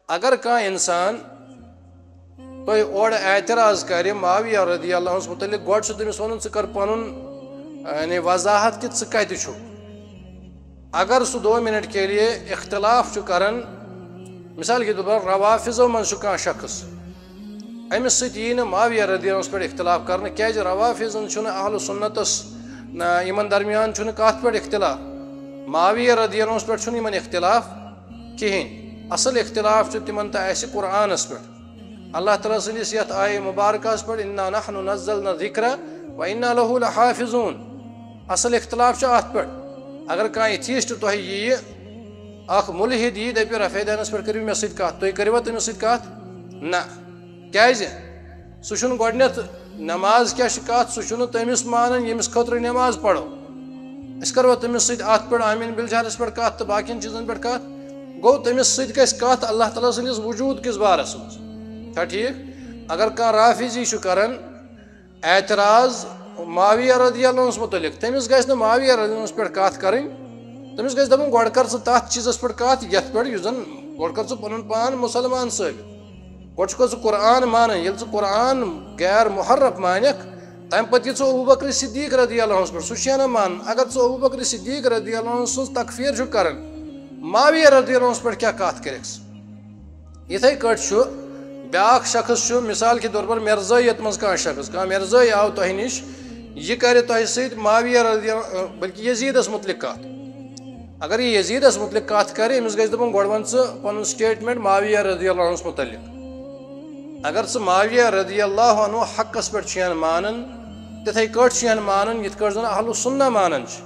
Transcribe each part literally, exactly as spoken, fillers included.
اگر کانٛہہ انسان تۄہہِ اورٕ اعتراض کرِ معاویہ رضی اللہ عنہس متعلق، گۄڈٕ چھُ تٔمِس ونُن، ژٕ کر پنُن، یعنی، وضاحت کہِ ژٕ کتہِ چھُکھ۔ اگر سُہ دو منٹ کے لیے اختلاف چھُ کران، مثال کے طور پر روافضو منٛز چھُ کانٛہہ شخص، أمِس سۭتۍ یی نہٕ معاویہ رضی اللہ عنہس پٮ۪ٹھ اختلاف کرنہٕ، کیازِ روافضن چھُنہٕ اہل سنتس، نہ، یِمن درمیان چھُنہٕ کتھ پٮ۪ٹھ اختلاف، معاویہ رضی اللہ عنہس پٮ۪ٹھ چھُنہٕ یِمن اختلاف کہیٖنۍ۔ اصل اختلاف چھُ تِمن تہٕ اسہِ قرآنس پٮ۪ٹھ، اللہ تعالیٰ سٕنٛدِس یتھ آیہِ مبارکس پٮ۪ٹھ، "انا نحن نزلنا الذکر و انا لہ لحافظون"۔ اصل اختلاف چھُ اتھ پٮ۪ٹھ۔ اگر کانٛہہ ایتھیسٹ تۄہہِ ییہِ، اکھ ملحد ییہِ، دپہِ، "رفع دینس پٮ۪ٹھ کٔرِو مےٚ سۭتۍ کتھ"، تُہۍ کٔرِوا تٔمِس سۭتۍ کتھ؟ نہ۔ کیازِ؟ سُہ چھُنہٕ گۄڈٕنیتھ نماز کیاہ چھِ کتھ، سُہ چھُنہٕ تٔمِس مانان ییٚمِس خٲطرٕ نماز پرو۔ أسۍ کروا تٔمِس سۭتۍ اتھ پٮ۪ٹھ آمین بالجہرس پٮ۪ٹھ کتھ تہٕ باقین چیٖزن پٮ۪ٹھ کتھ؟ گوٚو، تٔمِس سۭتۍ گژھِ کتھ اللہ تعالیٰ سٕنٛدِس وجود کِس بارس منٛز۔ چھا ٹھیٖک؟ اگر کانٛہہ رافضی چھُ کران اعتراض معاویہ رضی اللہ عنہس متعلق، تٔمِس گژھِ نہٕ معاویہ رضی اللہ عنہس پٮ۪ٹھ کتھ کرٕنۍ۔ تٔمِس گژھِ دپُن، گۄڈٕ کر ژٕ تتھ چیٖزس پٮ۪ٹھ کتھ یتھ پٮ۪ٹھ، یُس زن، گۄڈٕ کر ژٕ پنُن پان مسلمان ثٲبت۔ گۄڈٕ چھُکھ ژٕ قرآن مانان، ییٚلہِ ژٕ قرآن غیر محرف مانکھ، تمہِ پتہٕ یہِ ژٕ ابوبکر صدیق رضی اللہ عنہس پٮ۪ٹھ، سُہ چھُے نہٕ مانان۔ اگر ژٕ ابوبکر صدیق رضی اللہ عنہ سٕنٛز تکفیر چھُکھ کران، معاویہ رضی اللہ عنہس پٮ۪ٹھ کیٛاہ کتھ کٔرِکھ ژٕ؟ یِتھے کٲٹھۍ چھُ بیٛاکھ شخص چھُ، مثال کے طور پر مرزٲیت منٛز کانٛہہ شخص، کانٛہہ مرزٲے آو تۄہہِ نِش، یہِ کرِ تۄہہِ سۭتۍ معاویہ رضی اللہ، بلکہِ یزیدس متعلق کتھ۔ اگر یہِ یزیدس متعلق کتھ کرِ، أمِس گژھِ دپُن، گۄڈٕ ون ژٕ پنُن سٹیٹمنٹ معاویہ رضی اللہ عنہس متعلق۔ اگر ژٕ معاویہ رضی اللہ عنہ حقس پٮ۪ٹھ چھُ یَن مانان، تِتھے کٲٹھۍ چھُ یَن مانان یِتھ کٲٹھۍ زن اہل السنہ مانان چھِ،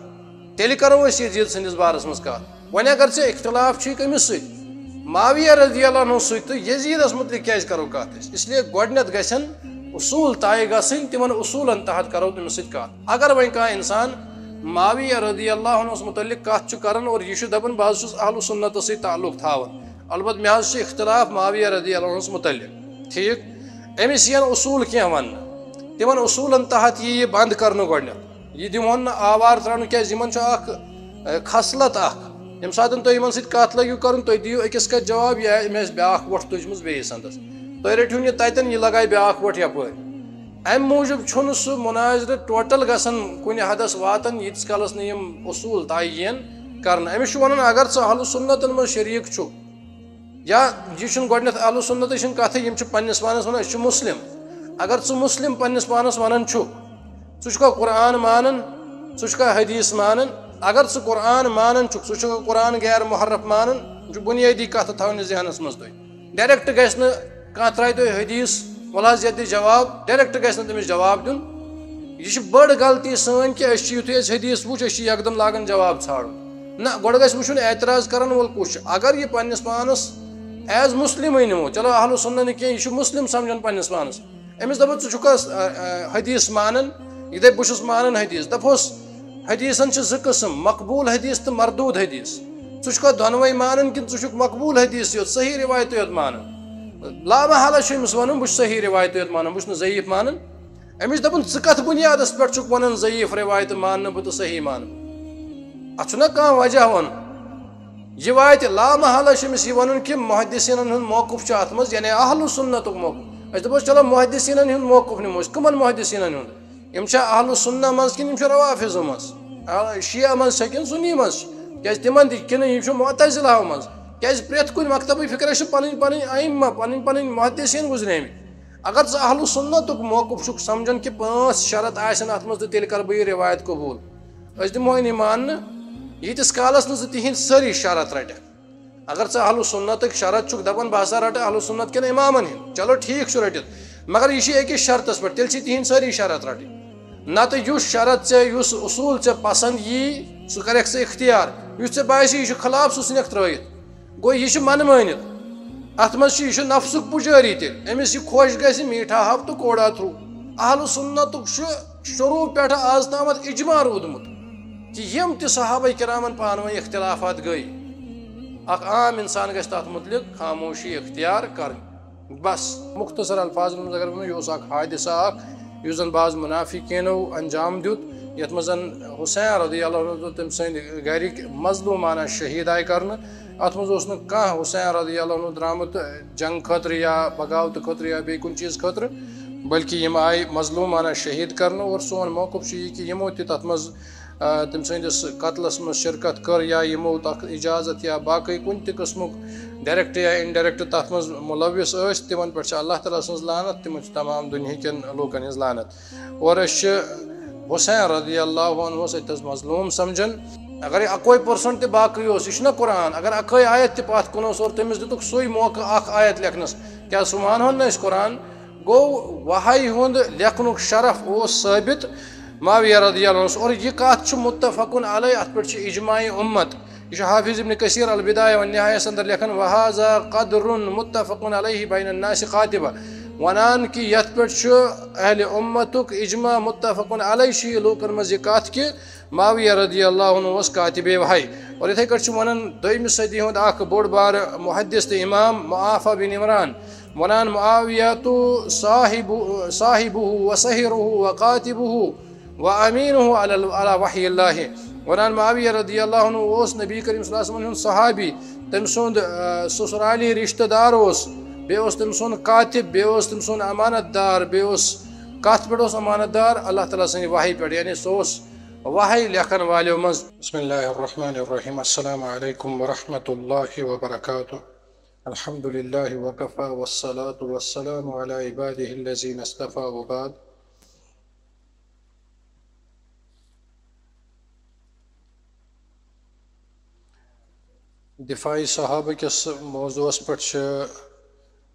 تیٚلہِ کرو أسۍ یزید سٕنٛدِس بارس منٛز کتھ۔ وۄنۍ اگر ژےٚ اختلاف چھُے کٔمِس سۭتۍ؟ معاویہ رضی اللہ عنہ سۭتۍ تہٕ یزیدس متعلق کیازِ کرو کتھ أسۍ؟ اس لیے گۄڈٕنیتھ گژھن اصوٗل طے گژھٕنۍ، تِمن اصوٗلن تحت کرو تٔمِس سۭتۍ کتھ۔ اگر وۄنۍ کانٛہہ انسان معاویہ رضی اللہ عنہس متعلق کتھ چھُ کران اور یہِ چھُ دپان، بہٕ حظ چھُس اہل سنتس سۭتۍ تعلق تھاوان، البتہٕ مےٚ حظ چھُ اختلاف معاویہ رضی اللہ عنہس متعلق، ٹھیٖک، أمِس یِن اصوٗل کینٛہہ وننہٕ، تِمن اصوٗلن تحت یی یہِ بنٛد کرنہٕ گۄڈٕنیتھ۔ یہِ دِمہون نہٕ آوار ترٛاونہٕ کینٛہہ، یِمن چھُ اکھ، اے، خصلت اکھ۔ ییٚمہِ ساتہٕ تُہۍ یِمن سۭتۍ کتھ لٲگِو کرُن، تُہۍ دِیِو أکِس کتھِ جواب، یا أمۍ آسہِ بیٛاکھ وۄٹھ تُجمٕژ بیٚیِس انٛدس۔ تُہۍ رٔٹِو نہٕ یہِ تتٮ۪ن، یہِ لگایہِ بیٛاکھ وۄٹھ یپٲرۍ۔ امہِ موٗجوٗب چھُنہٕ سُہ مناظرٕ ٹوٹل گژھان کُنہِ حدس واتان، ییٖتِس کالس نہٕ یِم اصوٗل طے یِن کرنہٕ۔ أمِس چھُ ونان، اگر ژٕ اہل سنتن منٛز شریٖک چھُکھ، یا یہِ چھُنہٕ گۄڈٕنیتھ اہل سنتٕچ چھِنہٕ کتھٕے، یِم چھِ پننِس پانس ونان، أسۍ چھِ مسلم۔ اگر ژٕ مسلم پننِس پانس ونان چھُکھ، ژٕ چھُکھا قرآن مانان؟ ژٕ چھُکھا حدیث مانان؟ اگر ژٕ قرآن مانان چھُکھ، ژٕ چھُکھا قرآن غیر محرف مانان؟ یہِ چھُ بنیٲدی کتھ تھاوٕنۍ ذہنس منٛز تُہۍ۔ ڈایریکٹ گژھِ نہٕ کانٛہہ ترٛایہِ تۄہہِ حدیث، وَلہٕ حظ یَتھ دِ جواب، ڈایریکٹ گژھِ نہٕ تٔمِس جواب دیُن۔ یہِ چھِ بٔڑ غلطی سٲنۍ کہِ أسۍ چھِ، یُتھُے أسۍ حدیث وٕچھ، أسۍ چھِ یکدم لاگان جواب ژھانٛڈُن۔ نہ، گۄڈٕ گژھِ وٕچھُن اعتراض کرن وول کُس چھُ۔ اگر یہِ پننِس پانس ایز مسلمٕے نِمو، چلو اہل سنہ نہٕ کینٛہہ، یہِ چھُ مسلم سمجھان پننِس پانس، أمِس دَپو، "ژٕ چھُکھ حظ، ا، ا، حدیث مانان؟" یہِ دَپہِ، "بہٕ چھُس مانان حدیث۔" دَپہوس، حدیثن چھِ زٕ قٕسم، مقبول حدیث تہٕ مردود حدیث۔ ژٕ چھُکھا دۄنوَے مانان کِنہٕ ژٕ چھُکھ مقبول حدیث یوت، صحیح روایتٕے یوت مانان؟ لامحالہ چھُ أمِس وَنُن، "بہٕ چھُس صحیح روایتٕے یوت مانان، بہٕ چھُس نہٕ ضعیف مانان۔" أمِس چھِ دَپُن، "ژٕ کَتھ بُنیادَس پٮ۪ٹھ چھُکھ وَنان ضعیف روایتہٕ ماننہٕ بہٕ تہٕ صحیح مانہٕ؟" اَتھ چھُنہ کانٛہہ وجہ وَنُن۔ یہِ واتہِ لامحالہ چھُ أمِس یہِ وَنُن کہِ محدثیٖنَن ہُنٛد موقف چھُ اَتھ منٛز، یعنی اہل سنتُک موقف۔ أسۍ دَپوس، چلو، محدثیٖنَن ہُنٛد موقف نِمو أسۍ۔ کٕمَن محدثیٖنَن ہُنٛد؟ یِم چھا اہل سنہ منٛز کِنہٕ یِم چھِ روافض منٛز؟ آ، شیعہ منٛز چھا کِنہٕ سُنی منٛز چھِ؟ کیٛازِ تِمَن تہِ کِنہٕ یِم چھِ معتزلہ منٛز؟ کیٛازِ پرٛٮ۪تھ کُنہِ مکتبٕکۍ فکرس چھِ پَنٕنۍ پَنٕنۍ ائمہ، پَنٕنۍ پَنٕنۍ محدثیٖن گُزریمٕتۍ۔ اگر ژٕ اہل سنتُک موقف چھُکھ سمجھان کہِ پانٛژھ شرط آسن اَتھ منٛز، تہٕ تیٚلہِ کَرٕ بہٕ یہِ روایت قبوٗل۔ أسۍ دِمہوے نہٕ یہِ ماننہٕ، ییٖتِس کالس نہٕ ژٕ تِہنٛدۍ سٲری شرط رٹکھ۔ اگر ژٕ اہل سنتٕکۍ شرط چھُکھ دپان، بہٕ ہسا رٹہٕ اہل سنت کٮ۪ن امامن ہُنٛد، چلو، ٹھیٖک چھُ، رٔٹِتھ، مگر یہِ چھِ أکِس شرطس پٮ۪ٹھ، تیٚلہِ چھِ تِہنٛدۍ سٲری شرط رٹٕنۍ۔ نتہٕ یُس شرط ژےٚ، یُس اصوٗل ژےٚ پسند یی، سُہ کرکھ ژٕ اختیار، یُس ژےٚ باسہِ یہِ چھُ خلاف، سُہ ژھٕنکھ ترٲوِتھ۔ گوٚو، یہِ چھُ من مٲنِتھ۔ اتھ منٛز چھُ، یہِ چھُ نفسُک پُجٲری تہِ۔ أمِس یہِ خۄش گژھِ، میٖٹھا ہاو تہٕ کوڑا تھرٛو۔ اہل سنتُک چھُ شروع پٮ۪ٹھٕ آز تامَتھ اجماع روٗدمُت کہِ یِم تہِ صحابہ کرامن پانہٕ ؤنۍ اختلافات گٔے، اکھ عام انسان گژھِ تتھ متعلق خاموشی اختیار کرٕنۍ۔ بس، مختصر الفاظن منٛز اگر ونو، یہِ اوس اکھ حادثہ اکھ، یُس زن بعض منافقینو انجام دیُت۔ یَتھ منٛز زَن حسین رضی اللہ عنہ تہٕ تٔمۍ سٕنٛدۍ گَرِکۍ مظلوٗمانہ شہیٖد آیہِ کرنہٕ۔ اَتھ منٛز اوس نہٕ کانٛہہ حسین رضی اللہ عنہ درٛامُت جنگ خٲطرٕ یا بغاوت خٲطرٕ یا بیٚیہِ کُنہِ چیٖز خٲطرٕ، بلکہِ یِم آیہِ مظلوٗمانہ شہیٖد کرنہٕ۔ اور سون موقف چھُ یہِ کہِ یِمو تہِ تَتھ منٛز، آ، تٔمۍ سٕنٛدِس قتلَس منٛز شرکت کٔر یا یِمو تَتھ اجازت یا باقٕے کُنہِ تہِ قٕسمُک direct یا indirect تَتھ منٛز مُلوِث ٲسۍ، تِمن پٮ۪ٹھ چھِ اللہ تعالیٰ سٕنٛز لعنت، تِمن چھِ تمام دُنہِکٮ۪ن لوٗکن ہٕنٛز لعنت۔ اور أسۍ چھِ حسین رضی اللہ عنہ ہس أتھس مظلوم سمجھان۔ اگر اکوے percent تہِ باقٕے اوس، یہِ چھُنہ قرآن، اگر اکٲے آیت تہِ پتھ کُن اوس اور تٔمِس دِتُکھ سُے موقعہٕ اکھ آیت لیکھنس، کیٛاہ سُہ مانہون نہٕ أسۍ قرآن؟ گوٚو وحی ہُنٛد لیکھنُک شرف اوس ثٲبت معاویہ رضی اللہ عنہ۔ اور یہِ کتھ چھُ متفقن علیہ، اتھ پٮ۪ٹھ چھُ اجماع امت۔ یہِ چھُ حافظ ابن کثیر البدایہ والنہایہ یس اندر لیکھان، وہذا قدر متفق علیہ بین الناس قاطبہ، ونان کہِ یتھ پٮ۪ٹھ چھُ اہل امتُک اجماع، متفق علیہ چھُ یہِ لوٗکن منٛز یہِ کتھ کہِ معاویہ رضی اللہ عنہ اوس کاتب وحی۔ اور یِتھے کٲٹھۍ چھُ ونان دوٚیمہِ صدی ہُنٛد اکھ بوٚڑ بار محدث تہٕ امام معافہ بن عمران، ونان، معاویہ تو صاحب، صاحبہ و سحرہ و کاتبہ و امینہ علی، علی وحی اللہ۔ ونان معاویہ رضی اللہ عنہ اوس نبی کریم صلی اللہ علیہ وسلم ہُنٛد صحابی، تٔمۍ سُنٛد، آ، سسرالی رشتہٕ دار اوس، بیٚیہِ اوس تٔمۍ سُنٛد کاتب، بیٚیہِ اوس تٔمۍ سُنٛد امانت دار، بیٚیہِ اوس کتھ پٮ۪ٹھ اوس امانت دار؟ اللہ تعالیٰ سٕنٛدِ وحی پٮ۪ٹھ، یعنی سُہ اوس وحی لیکھن والیو منٛز۔ بسم اللہ الرحمن الرحیم۔ السلام علیکم ورحمۃ اللہ وبرکاتہ۔ الحمد للہ وکفی والصلاة والسلام علی عبادہ الذین اصطفی وبعد۔ دفاعی صحابہ کِس موضوعس پٮ۪ٹھ چھِ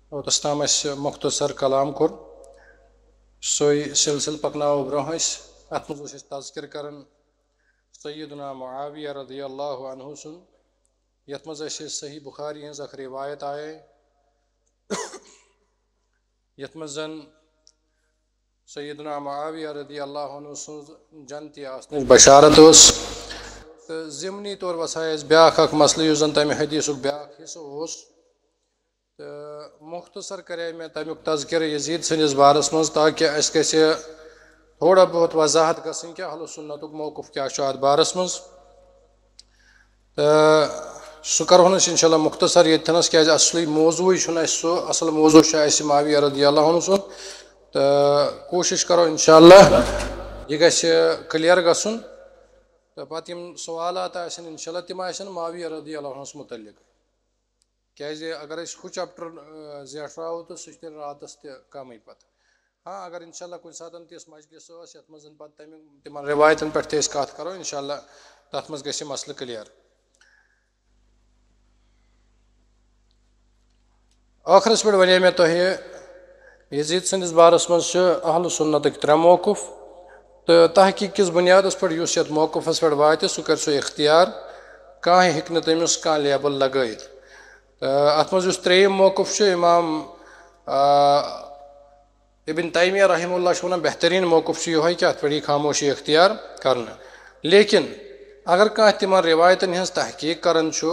اوتس تام اَسہِ مختصر کلام کوٚر، سُے سلسلہٕ پکناوو برونٛہہ أسۍ۔ اتھ منٛز اوس اَسہِ تذکرٕ کران سیدنا معاویہ رضی اللہ عنہ سُنٛد، یتھ منٛز اَسہِ صحیح بخاری ہٕنٛز اکھ روایت آیے، یتھ منٛز زن سیدنا معاویہ رضی اللہ عنہ سٕنٛز جنتی آسنٕچ بشارت ٲس۔ تہٕ ضمنی طور وژھایہِ اَسہِ بیٛاکھ اکھ مسلہٕ، یُس زن تمہِ حدیثُک بیٛاکھ حصہٕ اوس۔ تہٕ مختصر کرے مےٚ تمیُک تذکرٕ یزید سٕنٛدِس بارس منٛز، تاکہِ اَسہِ گژھِ تھوڑا بہت وضاحت گژھٕنۍ کہِ اہل سنتُک موقف کیٛاہ چھُ اتھ بارس منٛز۔ تہٕ سُہ کرہون أسۍ انشاءاللہ مختصر ییٚتتھنس، کیازِ اصلی موضوعٕے چھُنہٕ اَسہِ سُہ، اصل موضوع چھُ اَسہِ معاویہ رضی اللہ عنہ سُنٛد۔ تہٕ کوٗشِش کرو انشاءاللہ یہِ گژھِ clear گژھُن۔ تہٕ پتہٕ یِم سوالات آسن انشاءاللہ، تِم آسن معاویہ رضی اللہ عنہس متعلق۔ کیازِ اگر أسۍ ہُہ chapter، آ، زیٹھراوو تہٕ سُہ چھُ تیٚلہِ راتس تہِ کمٕے پتہٕ۔ ہاں، اگر انشاءاللہ کُنہِ ساتن تِژھ مجلس ٲس یتھ منٛز زن پتہٕ تمیُک، تِمن روایتن پٮ۪ٹھ تہِ أسۍ کتھ کرو، انشاءاللہ تتھ منٛز گژھِ یہِ مسلہٕ clear۔ ٲخرس پٮ۪ٹھ ونے مےٚ تۄہہِ، یزید سٕنٛدِس بارس منٛز چھِ اہل سنتٕکۍ ترٛےٚ موقف، تہٕ تحقیق کِس بنیادس پٮ۪ٹھ یُس یتھ موقفس پٮ۪ٹھ واتہِ، سُہ کرِ سُہ اختیار، کانٛہہ ہیٚکہِ نہٕ تٔمِس کانٛہہ label لگٲیِتھ۔ تہٕ اتھ منٛز یُس ترٛیٚیِم موقف چھُ، امام، آ، ابن تیمیہ رحمہ اللہ چھُ ونان، بہترین موقف چھُ یِہوٚے کہِ اتھ پٮ۪ٹھ یی خاموشی اختیار کرنہٕ۔ لیکن اگر کانٛہہ تِمن روایتن ہٕنٛز تحقیق کران چھُ،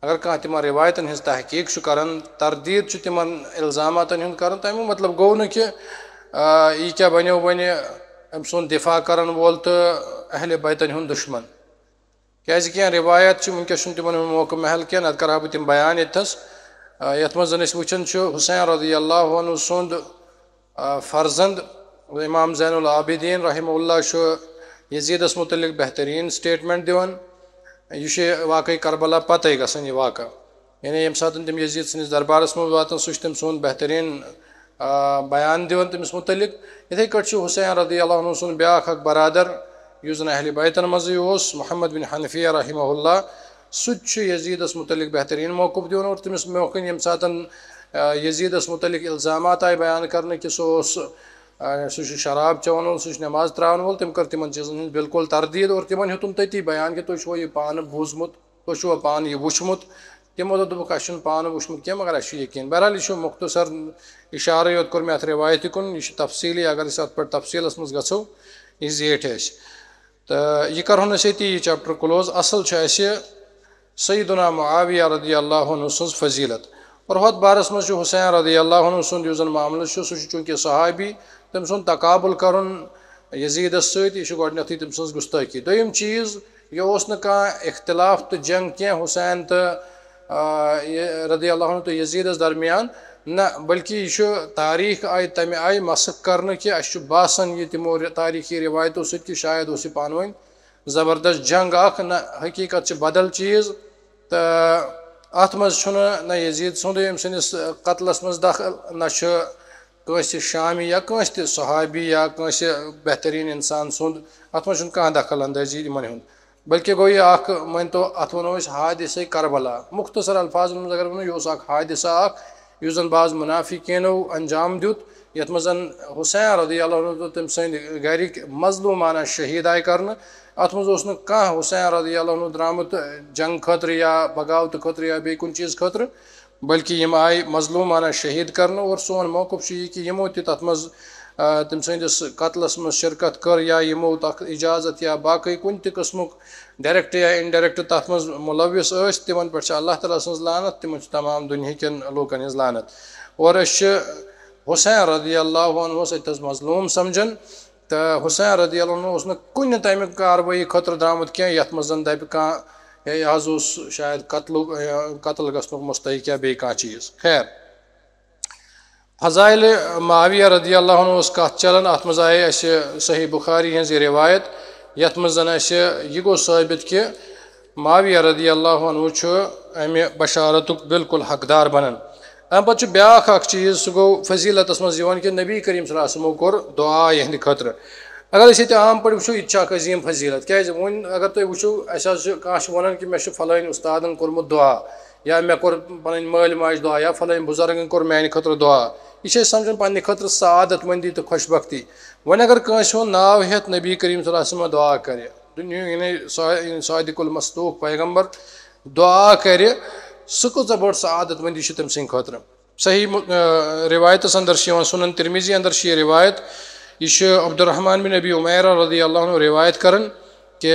اگر کانٛہہ تِمن روایتن ہٕنٛز تحقیق چھُ کران، تردید چھُ تِمن الزاماتن ہُنٛد کران، تمیُک مطلب گوٚو نہٕ کہِ، آ، یہِ کیٛاہ بنیو وۄنۍ أمۍ سُنٛد دفاع کرن وول تہٕ اہل بیتن ہُنٛد دشمن۔ کیازِ کینٛہہ روایت چھِ، وٕنکیٚس چھُنہٕ تِمن ہُنٛد موقعہٕ محل کینٛہہ، نتہٕ کرٕ ہا بہٕ تِم بیان ییٚتھس۔ آ، یتھ منٛز زن أسۍ وٕچھان چھِ حسین رضی اللہ عنہ سُنٛد، آ، فرزند امام زین العابدین رحمہ اللہ چھُ یزیدس متعلق بہترین statement دِوان۔ یہِ چھُ واقعی کربلا پتے گژھان یہِ واقعہ۔ یعنی ییٚمہِ ساتہٕ تِم یزید سٕنٛدِس دربارس منٛز واتان، سُہ چھُ تٔمۍ سُنٛد بہتریٖن، آ، بیان دِوان تٔمِس مُتعلِق۔ یِتھَے کٲٹھۍ چھُ حُسین رضی اللہ عنہ سُنٛد بیٛاکھ اکھ برادر، یُس زَن اہلِ بیتَن منٛزٕے اوس، محمد بن حنفیہ رحمہ اللہ، سُہ تہِ چھُ یزیدس مُتعلِق بہتریٖن موقف دِوان۔ اور تٔمِس موقعن ییٚمہِ ساتہٕ، آ، یزیدس مُتعلِق الزامات آیہِ بیان کرنہٕ کہِ سُہ اوس، آ، سُہ چھُ شراب چٮ۪وان وول، سُہ چھُ نٮ۪ماز ترٛاوان وول، تٔمۍ کٔر تِمن چیٖزن ہٕنٛز بالکل تردید اور تِمن ہیوٚتُن تٔتی بیان کہِ تُہۍ چھُوا یہِ پانہٕ بوٗزمُت۔ تُہۍ چھُوا پانہٕ یہِ وُچھمُت؟ تِمو دوٚپ، دوٚپُکھ، "اَسہِ چھُنہٕ پانہٕ وُچھمُت کینٛہہ، مگر اَسہِ چھُ یقیٖن۔" بہرحال، یہِ چھُ مختصر اِشارَے یوت کوٚر مےٚ اَتھ رِوایتہِ کُن، یہِ چھُ تفصیٖلی، اگر أسۍ اَتھ پٮ۪ٹھ تفصیٖلَس منٛز گژھو، یہِ زیٹھِ اَسہِ۔ تہٕ یہِ کَرہون أسۍ ییٚتی، یہِ chapter close۔ اَصٕل چھُ اَسہِ سیدنا معاویہ رضی اللہ عنہ سٕنٛز فضیٖلت۔ اور ہۄتھ بارَس منٛز چھُ حُسین رضی اللہ عنہ سُنٛد یُس زَن معاملہٕ چھُ، سُہ چھُ چوٗنٛکہِ صحابی، تٔمۍ سُنٛد تقابل کَرُن، یزیدس سۭتۍ، یہِ چھُ گۄڈٕنیتھٕے تٔمۍ سٕنٛز گُستٲخی۔ دوٚیِم چیٖز، یہِ اوس نہٕ کانٛہہ اختلاف تہٕ جنگ کینٛہہ حسین تہٕ، آ، یہِ رضی اللہ عنہ تہٕ یزیدس درمیان، نہ، بلکہِ یہِ چھُ تاریخ آیہِ تمہِ آیہِ مسخ کرنہٕ کہِ اَسہِ چھُ باسان یہِ تِمو ر-، تاریخی رِوایتو سۭتۍ کہِ شاید اوس یہِ پانہٕ ؤنۍ زبردست جنگ اکھ، نہ، حقیقت چھِ بدل چیٖز۔ تہٕ اتھ منٛز چھُنہٕ نہ یزید سُنٛدٕے أمۍ سٕنٛدِس قتلس منٛز دخل، نہ چھُ کٲنٛسہِ شامی یا کٲنٛسہِ تہِ صحابی یا کٲنٛسہِ بہتریٖن انسان سُنٛد، اتھ منٛز چھُنہٕ کانٛہہ دخل اندٲزی یِمن ہُنٛد۔ بلکہِ گوٚو یہِ اکھ، مٲنۍ تو، اتھ ونو أسۍ حادثے کربلا۔ مختصر الفاظن منٛز اگر ونو، یہِ اوس اکھ حادثہ اکھ، یُس زن بعض منافقینو انجام دیُت، یتھ منٛز زن حسین رضی اللہ عنہ تہٕ تٔمۍ سٕنٛدۍ گرِکۍ مظلومانہ شہید آیہِ کرنہٕ۔ اتھ منٛز اوس نہٕ کانٛہہ حسین رضی اللہ عنہ درامُت جنگ خٲطرٕ یا بغاوتہٕ خٲطرٕ یا بیٚیہِ کُنہِ چیٖز خٲطرٕ، بلکہِ یِم آیہِ مظلومانہ شہید کرنہٕ۔ اور سون موقف چھُ یہِ کہِ یِمو تہِ تتھ منٛز، آ، تٔمۍ سٕنٛدِس قتلس منٛز شرکت کٔر یا یِمو تتھ اجازت یا باقٕے کُنہِ تہِ قٕسمُک direct یا indirect تتھ منٛز ملوث ٲسۍ، تِمن پٮ۪ٹھ چھِ اللہ تعالیٰ سٕنٛز لعنت، تِمن چھِ تمام دُنہیٖکٮ۪ن لوٗکن ہٕنٛز لعنت۔ اور أسۍ چھِ حسین رضی اللہ عنہ سۭتۍ حظ مظلوم سمجھان۔ تہٕ حسین رضی اللہ عنہ اوس نہٕ کُنہِ تَمہِ کاروٲیی خٲطرٕ درٛامُت کینٛہہ، یَتھ منٛز زَن دَپہِ کانٛہہ، ہے، یہِ حظ اوس شاید قتلُک، یا قتل گژھنُک مستحق یا بیٚیہِ کانٛہہ چیٖز۔ خیر، فضائل معاویہ رضی اللہ عنہ اوس کَتھ چَلان، اَتھ منٛز آیے اَسہِ صحیح بخاری ہٕنٛز یہِ رِوایت، یَتھ منٛز زَن اَسہِ یہِ گوٚو ثٲبت کہِ معاویہ رضی اللہ عنہ چھُ اَمہِ بشارتُک بالکل حقدار بَنان۔ اَمہِ پَتہٕ چھُ بیٛاکھ اَکھ چیٖز، سُہ گوٚو فضیلتَس منٛز یِوان کہِ نبی کریم صلی اللہ علیہ وسلمو کوٚر دُعا یِہِنٛدِ خٲطرٕ۔ اگر أسۍ ییٚتہِ عام پٲٹھۍ وٕچھو، یہِ تہِ چھِ اَکھ عظیٖم فضیلت۔ کیٛازِ وۄنۍ اگر تُہۍ وٕچھِو، اَسہِ حظ چھِ کانٛہہ چھُ وَنان کہِ مےٚ چھُ فلٲنۍ اُستادَن کوٚرمُت دُعا، یا مےٚ کوٚر پَنٕنۍ مٲلۍ ماجہِ دُعا، یا فلٲنۍ بُزرگَن کوٚر میٛانہِ خٲطرٕ دُعا۔ یہِ چھِ أسۍ سَمجھان پنٛنہِ خٲطرٕ سعادت مندی تہٕ خۄش بختی۔ وۄنۍ اگر کٲنٛسہِ ہُنٛد ناو ہٮ۪تھ نبی کریم صلی اللہ علیہ وسلم دُعا کَرِ، دُنیا، یعنی صا-، یعنی صادق المصدوق پیغمبر دُعا کَرِ، سُہ کۭژاہ بٔڑ سعادت مندی چھِ تٔمۍ سٕنٛدِ خٲطرٕ۔ صحیح م-، آ، رِوایتَس اندر چھِ یِوان، سُنن ترمذی اندر چھِ یہِ رِوایت، یہِ چھُ عبدالرحمن بن ابی عمیرہ رضی اللہ عنہ رِوایت کران کہِ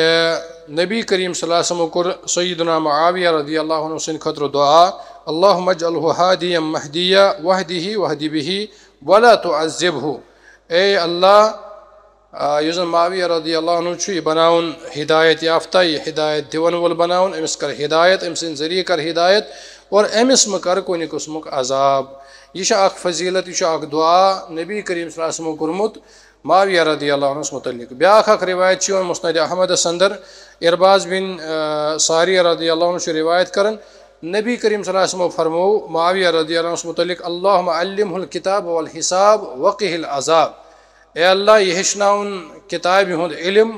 نبی کریم صلی اللہ علیہ وسلمو کوٚر سیدنا معاویہ رضی اللہ عنہ سٕنٛدِ خٲطرٕ دُعا، اللہم اجعلہ ہادیا مہدیا واہدہ واہد بہ ولا تعذبہ۔ اے اللہ، آ، یُس زن معاویہ رضی اللہ عنہ چھُ، یہِ بناوُن ہدایت یافتہ، یہِ ہدایت دِوَن وول بناوُن، أمِس کر ہدایت، أمۍ سٕنٛدِ ذٔریعہٕ کر ہدایت، اور أمِس مہٕ کر کُنہِ قٕسمُک عذاب۔ یہِ چھِ اکھ فضیلت، یہِ چھُ اکھ دُعا نبی کریم صلی اللہ علیہ وسلمو کوٚرمُت معاویہ رضی اللہ عنہس متعلق۔ بیٛاکھ اکھ رِوایت چھِ یِوان مسند احمدس اندر، عرباض بن، آ، ساریہ رضی اللہ عنہ چھُ رِوایت کران، نبی کریم صلی اللہ علیہ وسلمو فرموو معاویہ رضی اللہ عنہس متعلق، اللہم علمہ الکتاب والحساب وقہ العذاب۔ اے اللہ، یہِ ہیٚچھناوُن کِتابہِ ہُنٛد علم،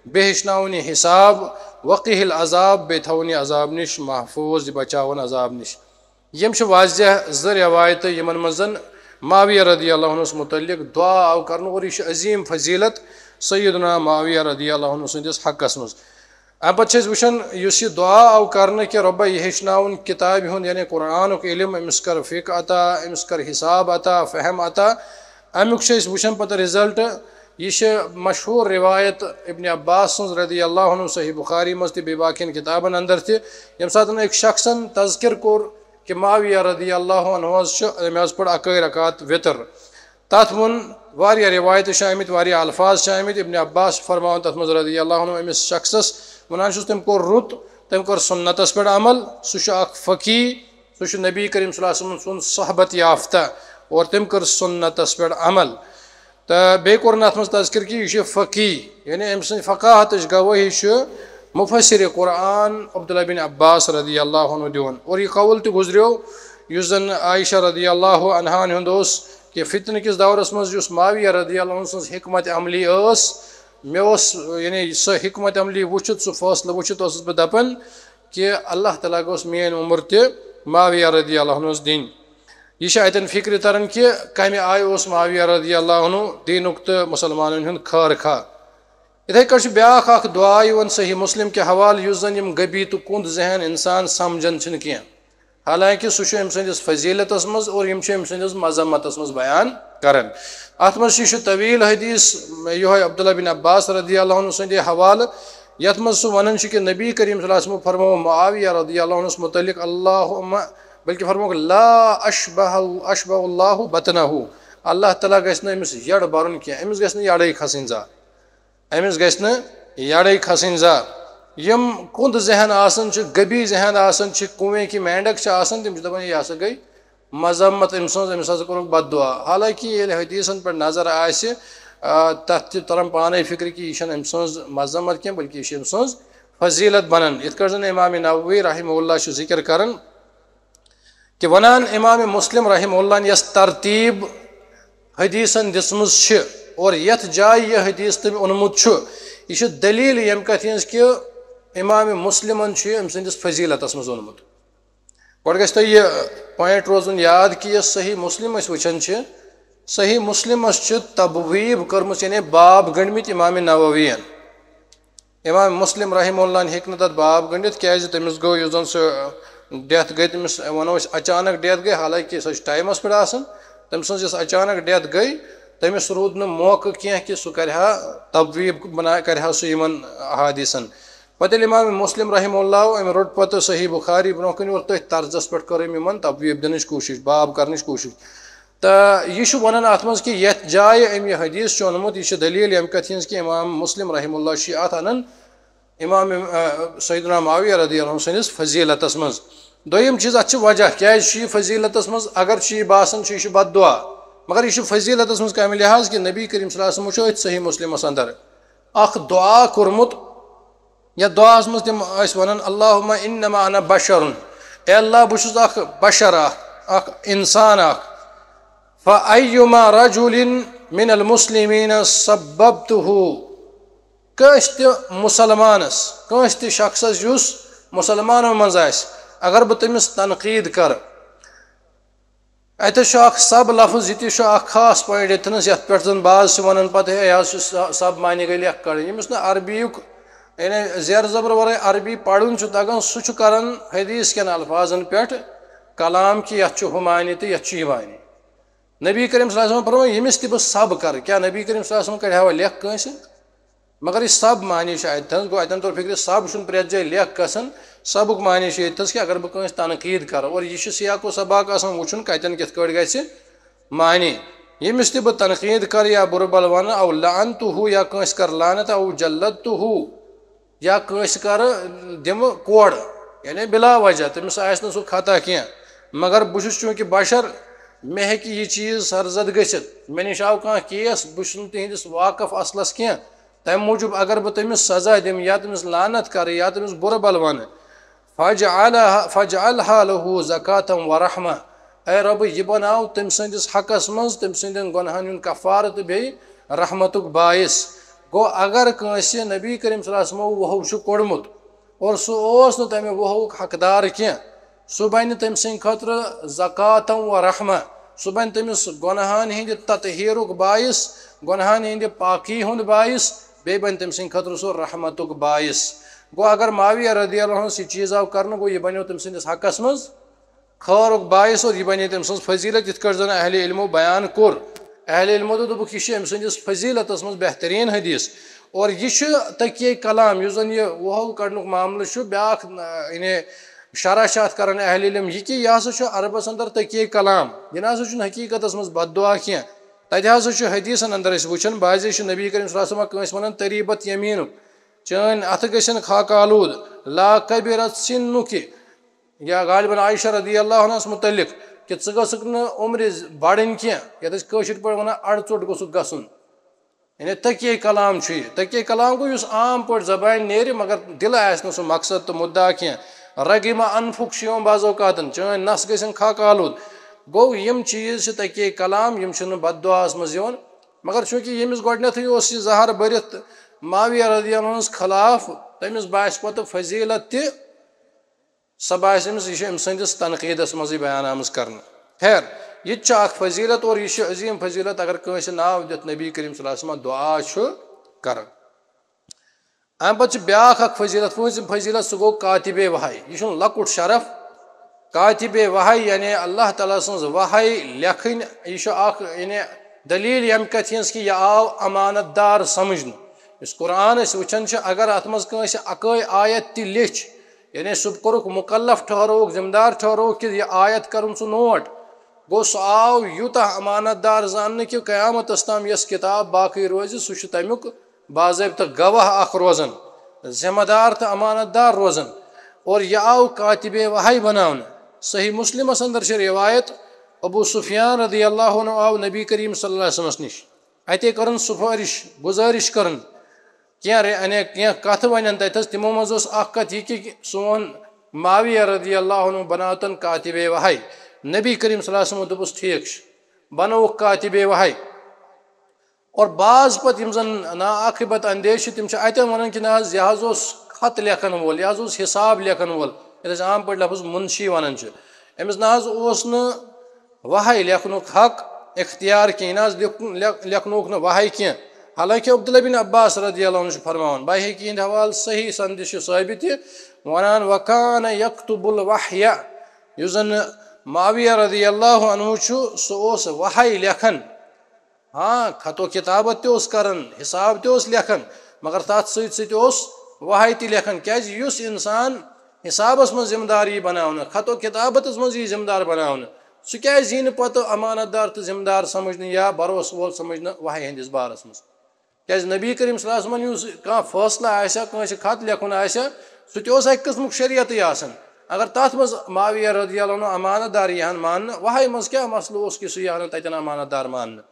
بیٚیہِ ہیٚچھناوُن یہِ حساب، وقہ العذاب، بیٚیہِ تھاوُن یہِ عذاب نِش محفوٗظ، یہِ بچاوُن عذاب نِش۔ یِم چھِ واضح زٕ رِوایتہٕ، یِمن منٛز زن معاویہ رضی اللہ عنہس متعلق دُعا آو کرنہٕ، اور یہِ چھُ عظیٖم فضیلت سیدنا معاویہ رضی اللہ عنہ سٕنٛدِس حقس منٛز۔ اَمہِ پتہٕ چھِ أسۍ وٕچھان، یُس یہِ دُعا آو کرنہٕ کہِ رۄبہ، یہِ ہیٚچھناوُن کِتابہِ ہُنٛد، یعنی قرآنُک علم، أمِس کر فقہ عطا، أمِس کر حساب عطا، فہم عطا، اَمیُک چھِ أسۍ وٕچھان پتہٕ result۔ یہِ چھِ مشہوٗر رِوایت ابن عباس سٕنٛز رضی اللہ عنہ، صحیح بخاری منٛز تہِ بیٚیہِ باقین کِتابن اندر تہِ، ییٚمہِ ساتہٕ أکۍ شخصن تذکر کوٚر کہِ معاویہ رضی اللہ عنہ حظ چھُ، أمۍ حظ پٔر اَکٲے رکعت وِتر۔ تَتھ ووٚن، واریاہ رِوایتہٕ چھِ آمٕتۍ، واریاہ الفاظ چھِ آمٕتۍ۔ ابن عباس چھُ فرماوان تَتھ منٛز رضی اللہ عنہ، أمِس شخصس وَنان چھُس، تٔمۍ کوٚر رُت، تٔمۍ کوٚر سُنتَس پٮ۪ٹھ عمل، سُہ چھُ اَکھ فقی، سُہ چھُ نبی کریم صلی اللہ علیہ وسلم سُنٛد صحبت یافتہ، اور تٔمۍ کٔر سُنتَس پٮ۪ٹھ عمل۔ تہٕ بیٚیہِ کوٚرُن اَتھ منٛز تذکر کہِ یہِ چھُ فقی، یعنی أمۍ سٕنٛز فقاہتٕچ گوٲہی چھُ مفسر قرآن عبداللہ بن عباس رضی اللہ عنہ دِوان۔ اور یہِ قول تہِ گُزریو، یُس زن عائشہ رضی اللہ عنہا ہُنٛد اوس کہِ فتنہٕ کِس دورس منٛز یُس معاویہ رضی اللہ عنہ سٕنٛز حکمت عملی ٲس، مےٚ اوس، یعنی سۄ حکمت عملی وٕچھِتھ، سُہ فٲصلہٕ وٕچھِتھ اوسُس بہٕ دپان کہِ اللہ تعالیٰ گوٚژھ میٲنۍ عمر تہِ معاویہ رضی اللہ عنہس دِنۍ۔ یہِ چھِ اَتٮ۪ن فِکرِ تَران کہِ کَمہِ آیہِ اوس معاویہ رضی اللہ عنہ دیٖنُک تہٕ مُسلمانَن ہُنٛد خٲر خواہ۔ یِتھَے کٲٹھۍ چھُ بیٛاکھ اَکھ دُعا یِوان صحیح مسلم کہِ حوالہٕ، یُس زَن یِم غبی تہٕ کُنٛد ذہن اِنسان سَمجھان چھِنہٕ کینٛہہ، حالانکہِ سُہ چھُ أمۍ سٕنٛدِس فضیٖلتَس منٛز اور یِم چھِ أمۍ سٕنٛدِس مذمتَس منٛز بیان کران۔ اَتھ منٛز چھُ، یہِ چھُ طویل حدیث، یِہوٚے عبداللہ بن عباس رضی اللہ عنہ سٕنٛدِ حوالہٕ، یَتھ منٛز سُہ وَنان چھُ کہِ نبی کریم صلی اللہ علیہ وسلمو فرموو معاویہ رضی اللہ عنہس متعلق، اللہم، بلکہِ فرمووُکھ، لا اشبہ، اشبہ اللہ بطنہ، اللہ تعالیٰ گژھِ نہٕ أمِس یَڑ بَرُن کینٛہہ، أمِس گژھِ نہٕ یَڑٕے کھسٕنۍ زانٛہہ۔ أمِس گژھِ نہٕ یَڑٕے کھسٕنۍ زانٛہہ۔ یِم کُنٛد ذہن آسان چھِ، غبی ذہن آسان چھِ، کوٗنٛگۍ مینڈک چھِ آسان، تِم چھِ دَپان، "یہِ ہسا گٔے مذمت أمۍ سٕنٛز، أمِس ہسا کوٚرُکھ بد دعا۔" حالانکہ ییٚلہِ حدیثن پٮ۪ٹھ نظر آسہِ، آ، تَتھ تہِ تران پانے فکرِ کہِ یہِ چھَنہٕ أمۍ سٕنٛز مذمت کینٛہہ، بلکہِ یہِ چھِ أمۍ سٕنٛز فضیلت بنان۔ یِتھ کٲٹھۍ زن امام نووی رحمہ اللہ چھُ ذکر کران، کہ ونان امام مسلم رحمہ اللہ یس ترتیب حدیثن دِژمٕژ چھِ، اور یتھ جایہِ یہِ حدیث تٔمۍ اوٚنمُت چھُ، یہِ چھُ دلیل ییٚمہِ کتھِ ہٕنٛز کہ امام مسلمن چھُ یہِ أمۍ سٕنٛدِس فضیلتس منٛز اوٚنمُت۔ گۄڈٕ گژھِ تۄہہِ یہِ point روزُن یاد کہ یۄس صحیح مسلم أسۍ وٕچھان چھِ، صحیح مسلمس چھِ تبویب کٔرمٕژ، یعنی باب گٔنڈمٕتۍ امام نووین۔ امام مسلم رحمہ اللہ ہیٚکہِ نہٕ تتھ باب گٔنڈِتھ، کیازِ تٔمِس گوٚو، یُس زن سُہ death گٔے، تٔمِس ونو أسۍ اچانک death گٔے، حالانکہ سۄ چھِ ٹایمس پٮ۪ٹھ آسان۔ تٔمۍ سٕنٛز یۄس اچانک death گٔے، تٔمِس روٗد نہٕ موقعہٕ کینٛہہ کہِ سُہ کرِ ہا تبویب بنا، کرِ ہا سُہ یِمن احادیثن۔ پتہٕ ییٚلہِ امام مسلم رحمہ اللہ أمۍ روٚٹ پتہٕ صحیح بخاری برونٛہہ کُن اور تٔتھۍ طرزس پٮ۪ٹھ کٔر أمۍ یِمن تبویب دِنٕچ کوٗشش، باب کرنٕچ کوٗشش۔ تہٕ یہِ چھُ ونان اتھ منٛز کہِ یتھ جایہِ أمۍ یہِ حدیث چھُ اوٚنمُت، یہِ چھِ دلیل ییٚمہِ کتھِ ہٕنٛز کہِ امام مسلم رحمہ اللہ چھُ یہِ اتھ انان امام، آ، سیدنا معاویہ رضی اللہ عنہ سٕنٛدِس فضیلتس منٛز۔ دوٚیِم چیٖز، اتھ چھِ وجہ، کیازِ چھُ یہِ فضیلتس منٛز؟ اگر چھُ یہِ باسان چھُ یہِ چھُ بد دعا، مگر یہِ چھُ فضیلتس منٛز کمہِ لحاظ کہِ نبی کریم صلی اللہ علیہ وسلم وٕچھو أتھۍ صحیح مسلمس اندر اکھ دعا کوٚرمُت، یتھ دعاہس منٛز تِم ٲسۍ ونان، "اللہم انما انا بشر"، اے اللہ، بہٕ چھُس اکھ بشر، اکھ، اکھ انسان اکھ۔ "فایما رجل من المسلمین سببتہ"، کٲنٛسہِ تہِ مسلمانس، کٲنٛسہِ تہِ شخصس یُس مسلمانو منٛز آسہِ، اگر بہٕ تٔمِس تنقید کرٕ، اتہِ چھُ اکھ سب لفظ، یہِ تہِ چھُ اکھ خاص point ییٚتنس، یتھ پٮ۪ٹھ زن بعض چھِ ونان پتہٕ، "ہے، یہِ حظ چھُ س-، سب معنی گٔے لیکھ کڑٕنۍ۔" ییٚمِس نہٕ عربی یُک، یعنی زیر زبر ورٲے عربی پرُن چھُ تگان، سُہ چھُ کران حدیث کٮ۪ن الفاظن پٮ۪ٹھ کلام کہِ یتھ چھُ ہُہ معنی تہٕ یتھ چھُ یہِ معنی۔ نبی کریم صلی اللہ علیہ وسلم فرموو، ییٚمِس تہِ بہٕ سب کرٕ، کیٛاہ نبی کریم صلی اللہ علیہ وسلم کڑِ ہا وۄنۍ لیکھ کٲنٛسہِ؟ مگر یہِ سب معنی چھُ اتہِ تھٲومٕژ، گوٚو اتٮ۪ن توٚر فکرِ، سب چھُنہٕ پرٛٮ۪تھ جایہِ لیکھ گژھان، سبُک معنی چھُ ییٚتہِ تھَس کہِ اگر بہٕ کٲنٛسہِ تنقید کرٕ، اور یہِ چھُ سیاق و سباق آسان وٕچھُن کتٮ۪ن کِتھ کٲٹھۍ گژھِ معنی۔ ییٚمِس تہِ بہٕ تنقید کرٕ یا بُرٕ بل ونہٕ، او لعنتہ، یا کٲنٛسہِ کرٕ لعنت، او جلدتہ، یا کٲنٛسہِ کرٕ دِمہٕ کوڑ، یعنی بلا وجہ، تٔمِس آسہِ نہٕ سُہ خطا کینٛہہ، مگر بہٕ چھُس چوٗنٛکہِ بشر، مےٚ ہیٚکہِ یہِ چیٖز سرزد گٔژھِتھ، مےٚ نِش آو کانٛہہ case، بہٕ چھُس نہٕ تِہنٛدِس واقف اصلس کینٛہہ، تمہِ موٗجوٗب اگر بہٕ تٔمِس سزا دِمہٕ یا تٔمِس لعنت کرٕ یا تٔمِس بُرٕ بل ونہٕ، فجعلها، فجعلها له زکاة و رحمہ، اے رۄبہٕ، یہِ بناو تٔمۍ سٕنٛدِس حقس منٛز تٔمۍ سٕنٛدٮ۪ن گۄنہن ہُنٛد کفارٕ تہٕ بیٚیہِ رحمتُک باعث۔ گوٚو، اگر کٲنٛسہِ نبی کریم صلی اللہ علیہ وسلمو وُہو چھُ کوٚڑمُت اور سُہ اوس نہٕ تمہِ وُہوُک حقدار کینٛہہ، سُہ بنہِ تٔمۍ سٕنٛدِ خٲطرٕ زکاتم و رحمہ، سُہ بنہِ تٔمِس گۄنہان ہٕنٛدِ تطہیٖرُک باعث، گۄنہان ہٕنٛدِ پاکی ہُنٛد باعث، بیٚیہِ بنہِ تٔمۍ سٕنٛدِ خٲطرٕ سُہ رحمتُک باعث۔ گوٚو، اگر معاویہ رضی اللہ عنہ سُہ چیٖز آو کرنہٕ، گوٚو، یہِ بنیو تٔمۍ سٕنٛدِس حقس منٛز خٲرُک باعث اور یہِ بنے تٔمۍ سٕنٛز فضیلت، یِتھ کٲٹھۍ زن اہل علمو بیان کوٚر۔ اہل علمو دوٚپ، دوٚپُکھ، یہِ چھُ أمۍ سٕنٛدِس فضیلتس منٛز بہتریٖن حدیث۔ اور یہِ چھُ تقیہ کلام، یُس زن یہِ وُہو کڑنُک معاملہٕ چھُ، بیٛاکھ، آ، یعنی شرح چھِ اتھ کران اہل علم یہِ کہِ یہِ ہسا چھُ عربس اندر تقیہ کلام، یہِ نہ ہسا چھُنہٕ حقیقتس منٛز بد دعا کینٛہہ۔ تتہِ ہسا چھُ حدیثن اندر أسۍ وٕچھان، بعضے چھُ نبی کریم صلی اللہ علیہ وسلم کٲنٛسہِ ونان، "تریبت یمینک"، چٲنۍ اتھٕ گٔژھن خاکہ آلود، "لا کبرت سنک"، یا غالباً عائشہ رضی اللہ عنہس متعلق، کہِ ژٕ گٔژھکھ نہٕ عمرِ بڑٕنۍ کینٛہہ، یتھ أسۍ کٲشِر پٲٹھۍ ونان اڑٕ ژوٚٹ گوٚژھکھ گژھُن۔ یعنی تقیہ کلام چھُ یہِ۔ تقیہ کلام گوٚو یُس عام پٲٹھۍ زبانہِ نیرِ، مگر دِلہٕ آسہِ نہٕ سُہ مقصد تہٕ مُدعا کینٛہہ۔ رغم انفک چھُ یِوان بعض اوقاتن، چٲنۍ نس گٔژھن خاکہ آلود۔ گوٚو، یِم چیٖز چھِ تقیہ کلام، یِم چھِنہٕ بد دعاہس منٛز یِوان۔ مگر چوٗنٛکہِ ییٚمِس گۄڈٕنیتھٕے اوس یہِ زہر بٔرِتھ معاویہ رضی اللہ عنہس خلاف، تٔمِس باسہِ پتہٕ فضیلت تہِ، سۄ باسہِ أمِس، یہِ چھِ أمۍ سٕنٛدِس تنقیٖدس منٛزٕے بیان آمٕژ کرنہٕ۔ خیر، یہِ تہِ چھِ اکھ فضیلت اور یہِ چھِ عظیٖم فضیلت اگر کٲنٛسہِ ناو دِتھ نبی کریم صلی اللہ علیہ وسلم دعا چھُ کران۔ امہِ پتہٕ چھِ بیٛاکھ اکھ فضیلت، پوٗنٛژِم فضیلت، سُہ گوٚو کاتب وحی۔ یہِ چھُنہٕ لۄکُٹ شرف۔ کاتب وحی یعنی اللہ تعالیٰ سٕنٛز وحی لیکھٕنۍ، یہِ چھُ اکھ، یعنی، دلیل ییٚمہِ کتھِ ہٕنٛز کہِ یہِ آو امانت دار سمجھنہٕ۔ یُس قرآن أسۍ وٕچھان چھِ، اگر اتھ منٛز کٲنٛسہِ اکٲے آیت تہِ لیٚچھ، یعنی سُہ کوٚرُکھ مکلف ٹھہرووُکھ، ذمہٕ دار ٹھہرووُکھ کہِ یہِ آیت کرُن ژٕ نوٹ، گوٚو، سُہ آو یوٗتاہ امانت دار زاننہٕ کہِ قیامتس تام یۄس کتاب باقٕے روزِ، سُہ چھُ تمیُک باضٲبطہٕ گواہ اکھ روزان، ذمہ دار تہٕ امانت دار روزان۔ اور یہِ آو کاتب وحی بناونہٕ۔ صحیح مسلمس اندر چھِ روایت، ابو سفیان رضی اللہ عنہ آو نبی کریم صلی اللہ علیہ وسلمس نِش، اتے کٔرٕن سفٲرِش، گزٲرِش کٔرٕن، کینٛہہ رے-، یعنی کینٛہہ کتھٕ ونن تتہِ تھس۔ تِمو منٛز ٲس اکھ کتھ یہِ کہِ سون معاویہ رضی اللہ عنہ بناوتن کاتب وحی۔ نبی کریم صلی اللہ علیہ وسلم دوٚپُس، "ٹھیک چھُ، بنووُکھ کاتب وحی۔" اور بعض پتہٕ یِم زن ناعاقبت اندیش چھِ، تِم چھِ اتٮ۪ن ونان کہِ نہ حظ، یہِ حظ اوس خط لیکھن وول، یہِ حظ اوس حساب لیکھن وول، یتھ أسۍ عام پٲٹھۍ لفظ منشی ونان چھِ۔ أمِس نہ حظ اوس نہٕ وحی لیکھنُک حق اختیار کینٛہہ، یہِ نہ حظ لیکھ-، لیکھ-، لیکھنووُکھ نہٕ وحی کینٛہہ۔ حالانکہ عبداللہ بن عباس رضی اللہ عنہ چھُ فرماوان، بیہقی ہٕنٛدِ حوالہٕ صحیح سندِ چھُ ثٲبت یہِ ونان، "وکان یکتب الوحی"، یُس زن معاویہ رضی اللہ عنہ چھُ، سُہ اوس وحی لیکھان۔ ہاں، خط و کتابت تہِ اوس کران، حساب تہِ اوس لیکھان، مگر تتھ سۭتۍ سۭتۍ اوس وحی تہِ لیکھان۔ کیازِ؟ یُس انسان حسابس منٛز ذمہ دار یی بناونہٕ، خط و کتابتس منٛز یی ذمہ دار بناونہٕ، سُہ کیازِ یی نہٕ پتہٕ امانت دار تہٕ ذمہ دار سمجھنہٕ یا بھروسہٕ وول سمجھنہٕ وحی ہٕنٛدِس بارس منٛز؟ کیازِ نبی کریم صلی اللہ علیہ وسلمن یُس کانٛہہ فٲصلہٕ آسہِ ہا، کٲنٛسہِ خط لیکھُن آسہِ ہا، سُہ تہِ اوس اکہِ قٕسمُک شریعتٕے آسان۔ اگر تتھ منٛز معاویہ رضی اللہ عنہ امانت دار یی ہن ماننہٕ، وحی منٛز کیٛاہ مسلہٕ اوس کہِ سُہ یی ہا نہٕ تتٮ۪ن امانت دار ماننہٕ؟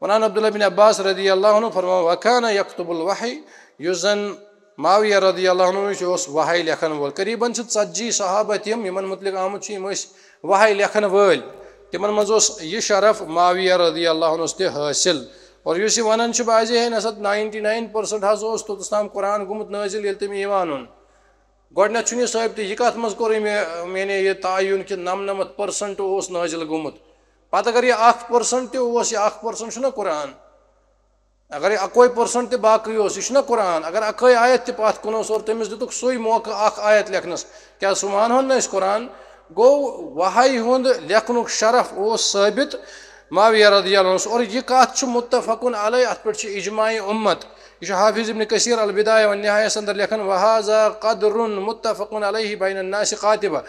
ونان عبداللہ بن عباس رضی اللہ عنہ فرمان، "وکان یکتب الوحی"، یُس زن معاویہ رضی اللہ عنہ یُس اوس وحی لیکھن وول۔ قریباً چھِ ژتجی صحابہ تِم، یِمن متعلق آمُت چھُ، یِم ٲسۍ وحی لیکھن وٲلۍ۔ تِمن منٛز اوس یہِ شرف معاویہ رضی اللہ عنہس تہِ حٲصِل۔ اور یُس یہِ ونان چھُ، بعضے ہے نسا ناینٹی ناین پرسنٹ حظ اوس توٚتس تام قرآن گوٚمُت نٲزِل، ییٚلہِ تٔمۍ ایمان اوٚن۔ گۄڈٕنیتھ چھُنہٕ یہِ ثٲبتٕے، یہِ کتھ منٛز کوٚر أمۍ، یعنی یہِ تعین کہِ نمنمتھ پرسنٹ اوس نٲزِل گوٚمُت۔ پتہٕ اگر یہِ اکھ پرسنٹ تہِ اوس، یہِ اکھ پرسنٹ چھُنہ قرآن؟ اگر یہِ اکوے پرسنٹ تہِ باقٕے اوس، یہِ چھُنہ قرآن؟ اگر اکٲے آیت تہِ پتھ کُن اوس اور تٔمِس دِتُکھ سُے موقعہٕ اکھ آیت لیکھنس، کیٛاہ سُہ مانہون نہٕ أسۍ قرآن؟ گوٚو، وحی ہُنٛد لیکھنُک شرف اوس ثٲبت معاویہ رضی اللہ عنہ۔ اور یہِ کتھ چھُ متفقن علیہ، اتھ پٮ۪ٹھ چھُ اجماع امت۔ یہِ چھُ حافظ ابن کثیر البدایہ والنہایہ یس اندر لیکھان، "وہذا قدر متفقن علیہ بین الناس قاتبہ"،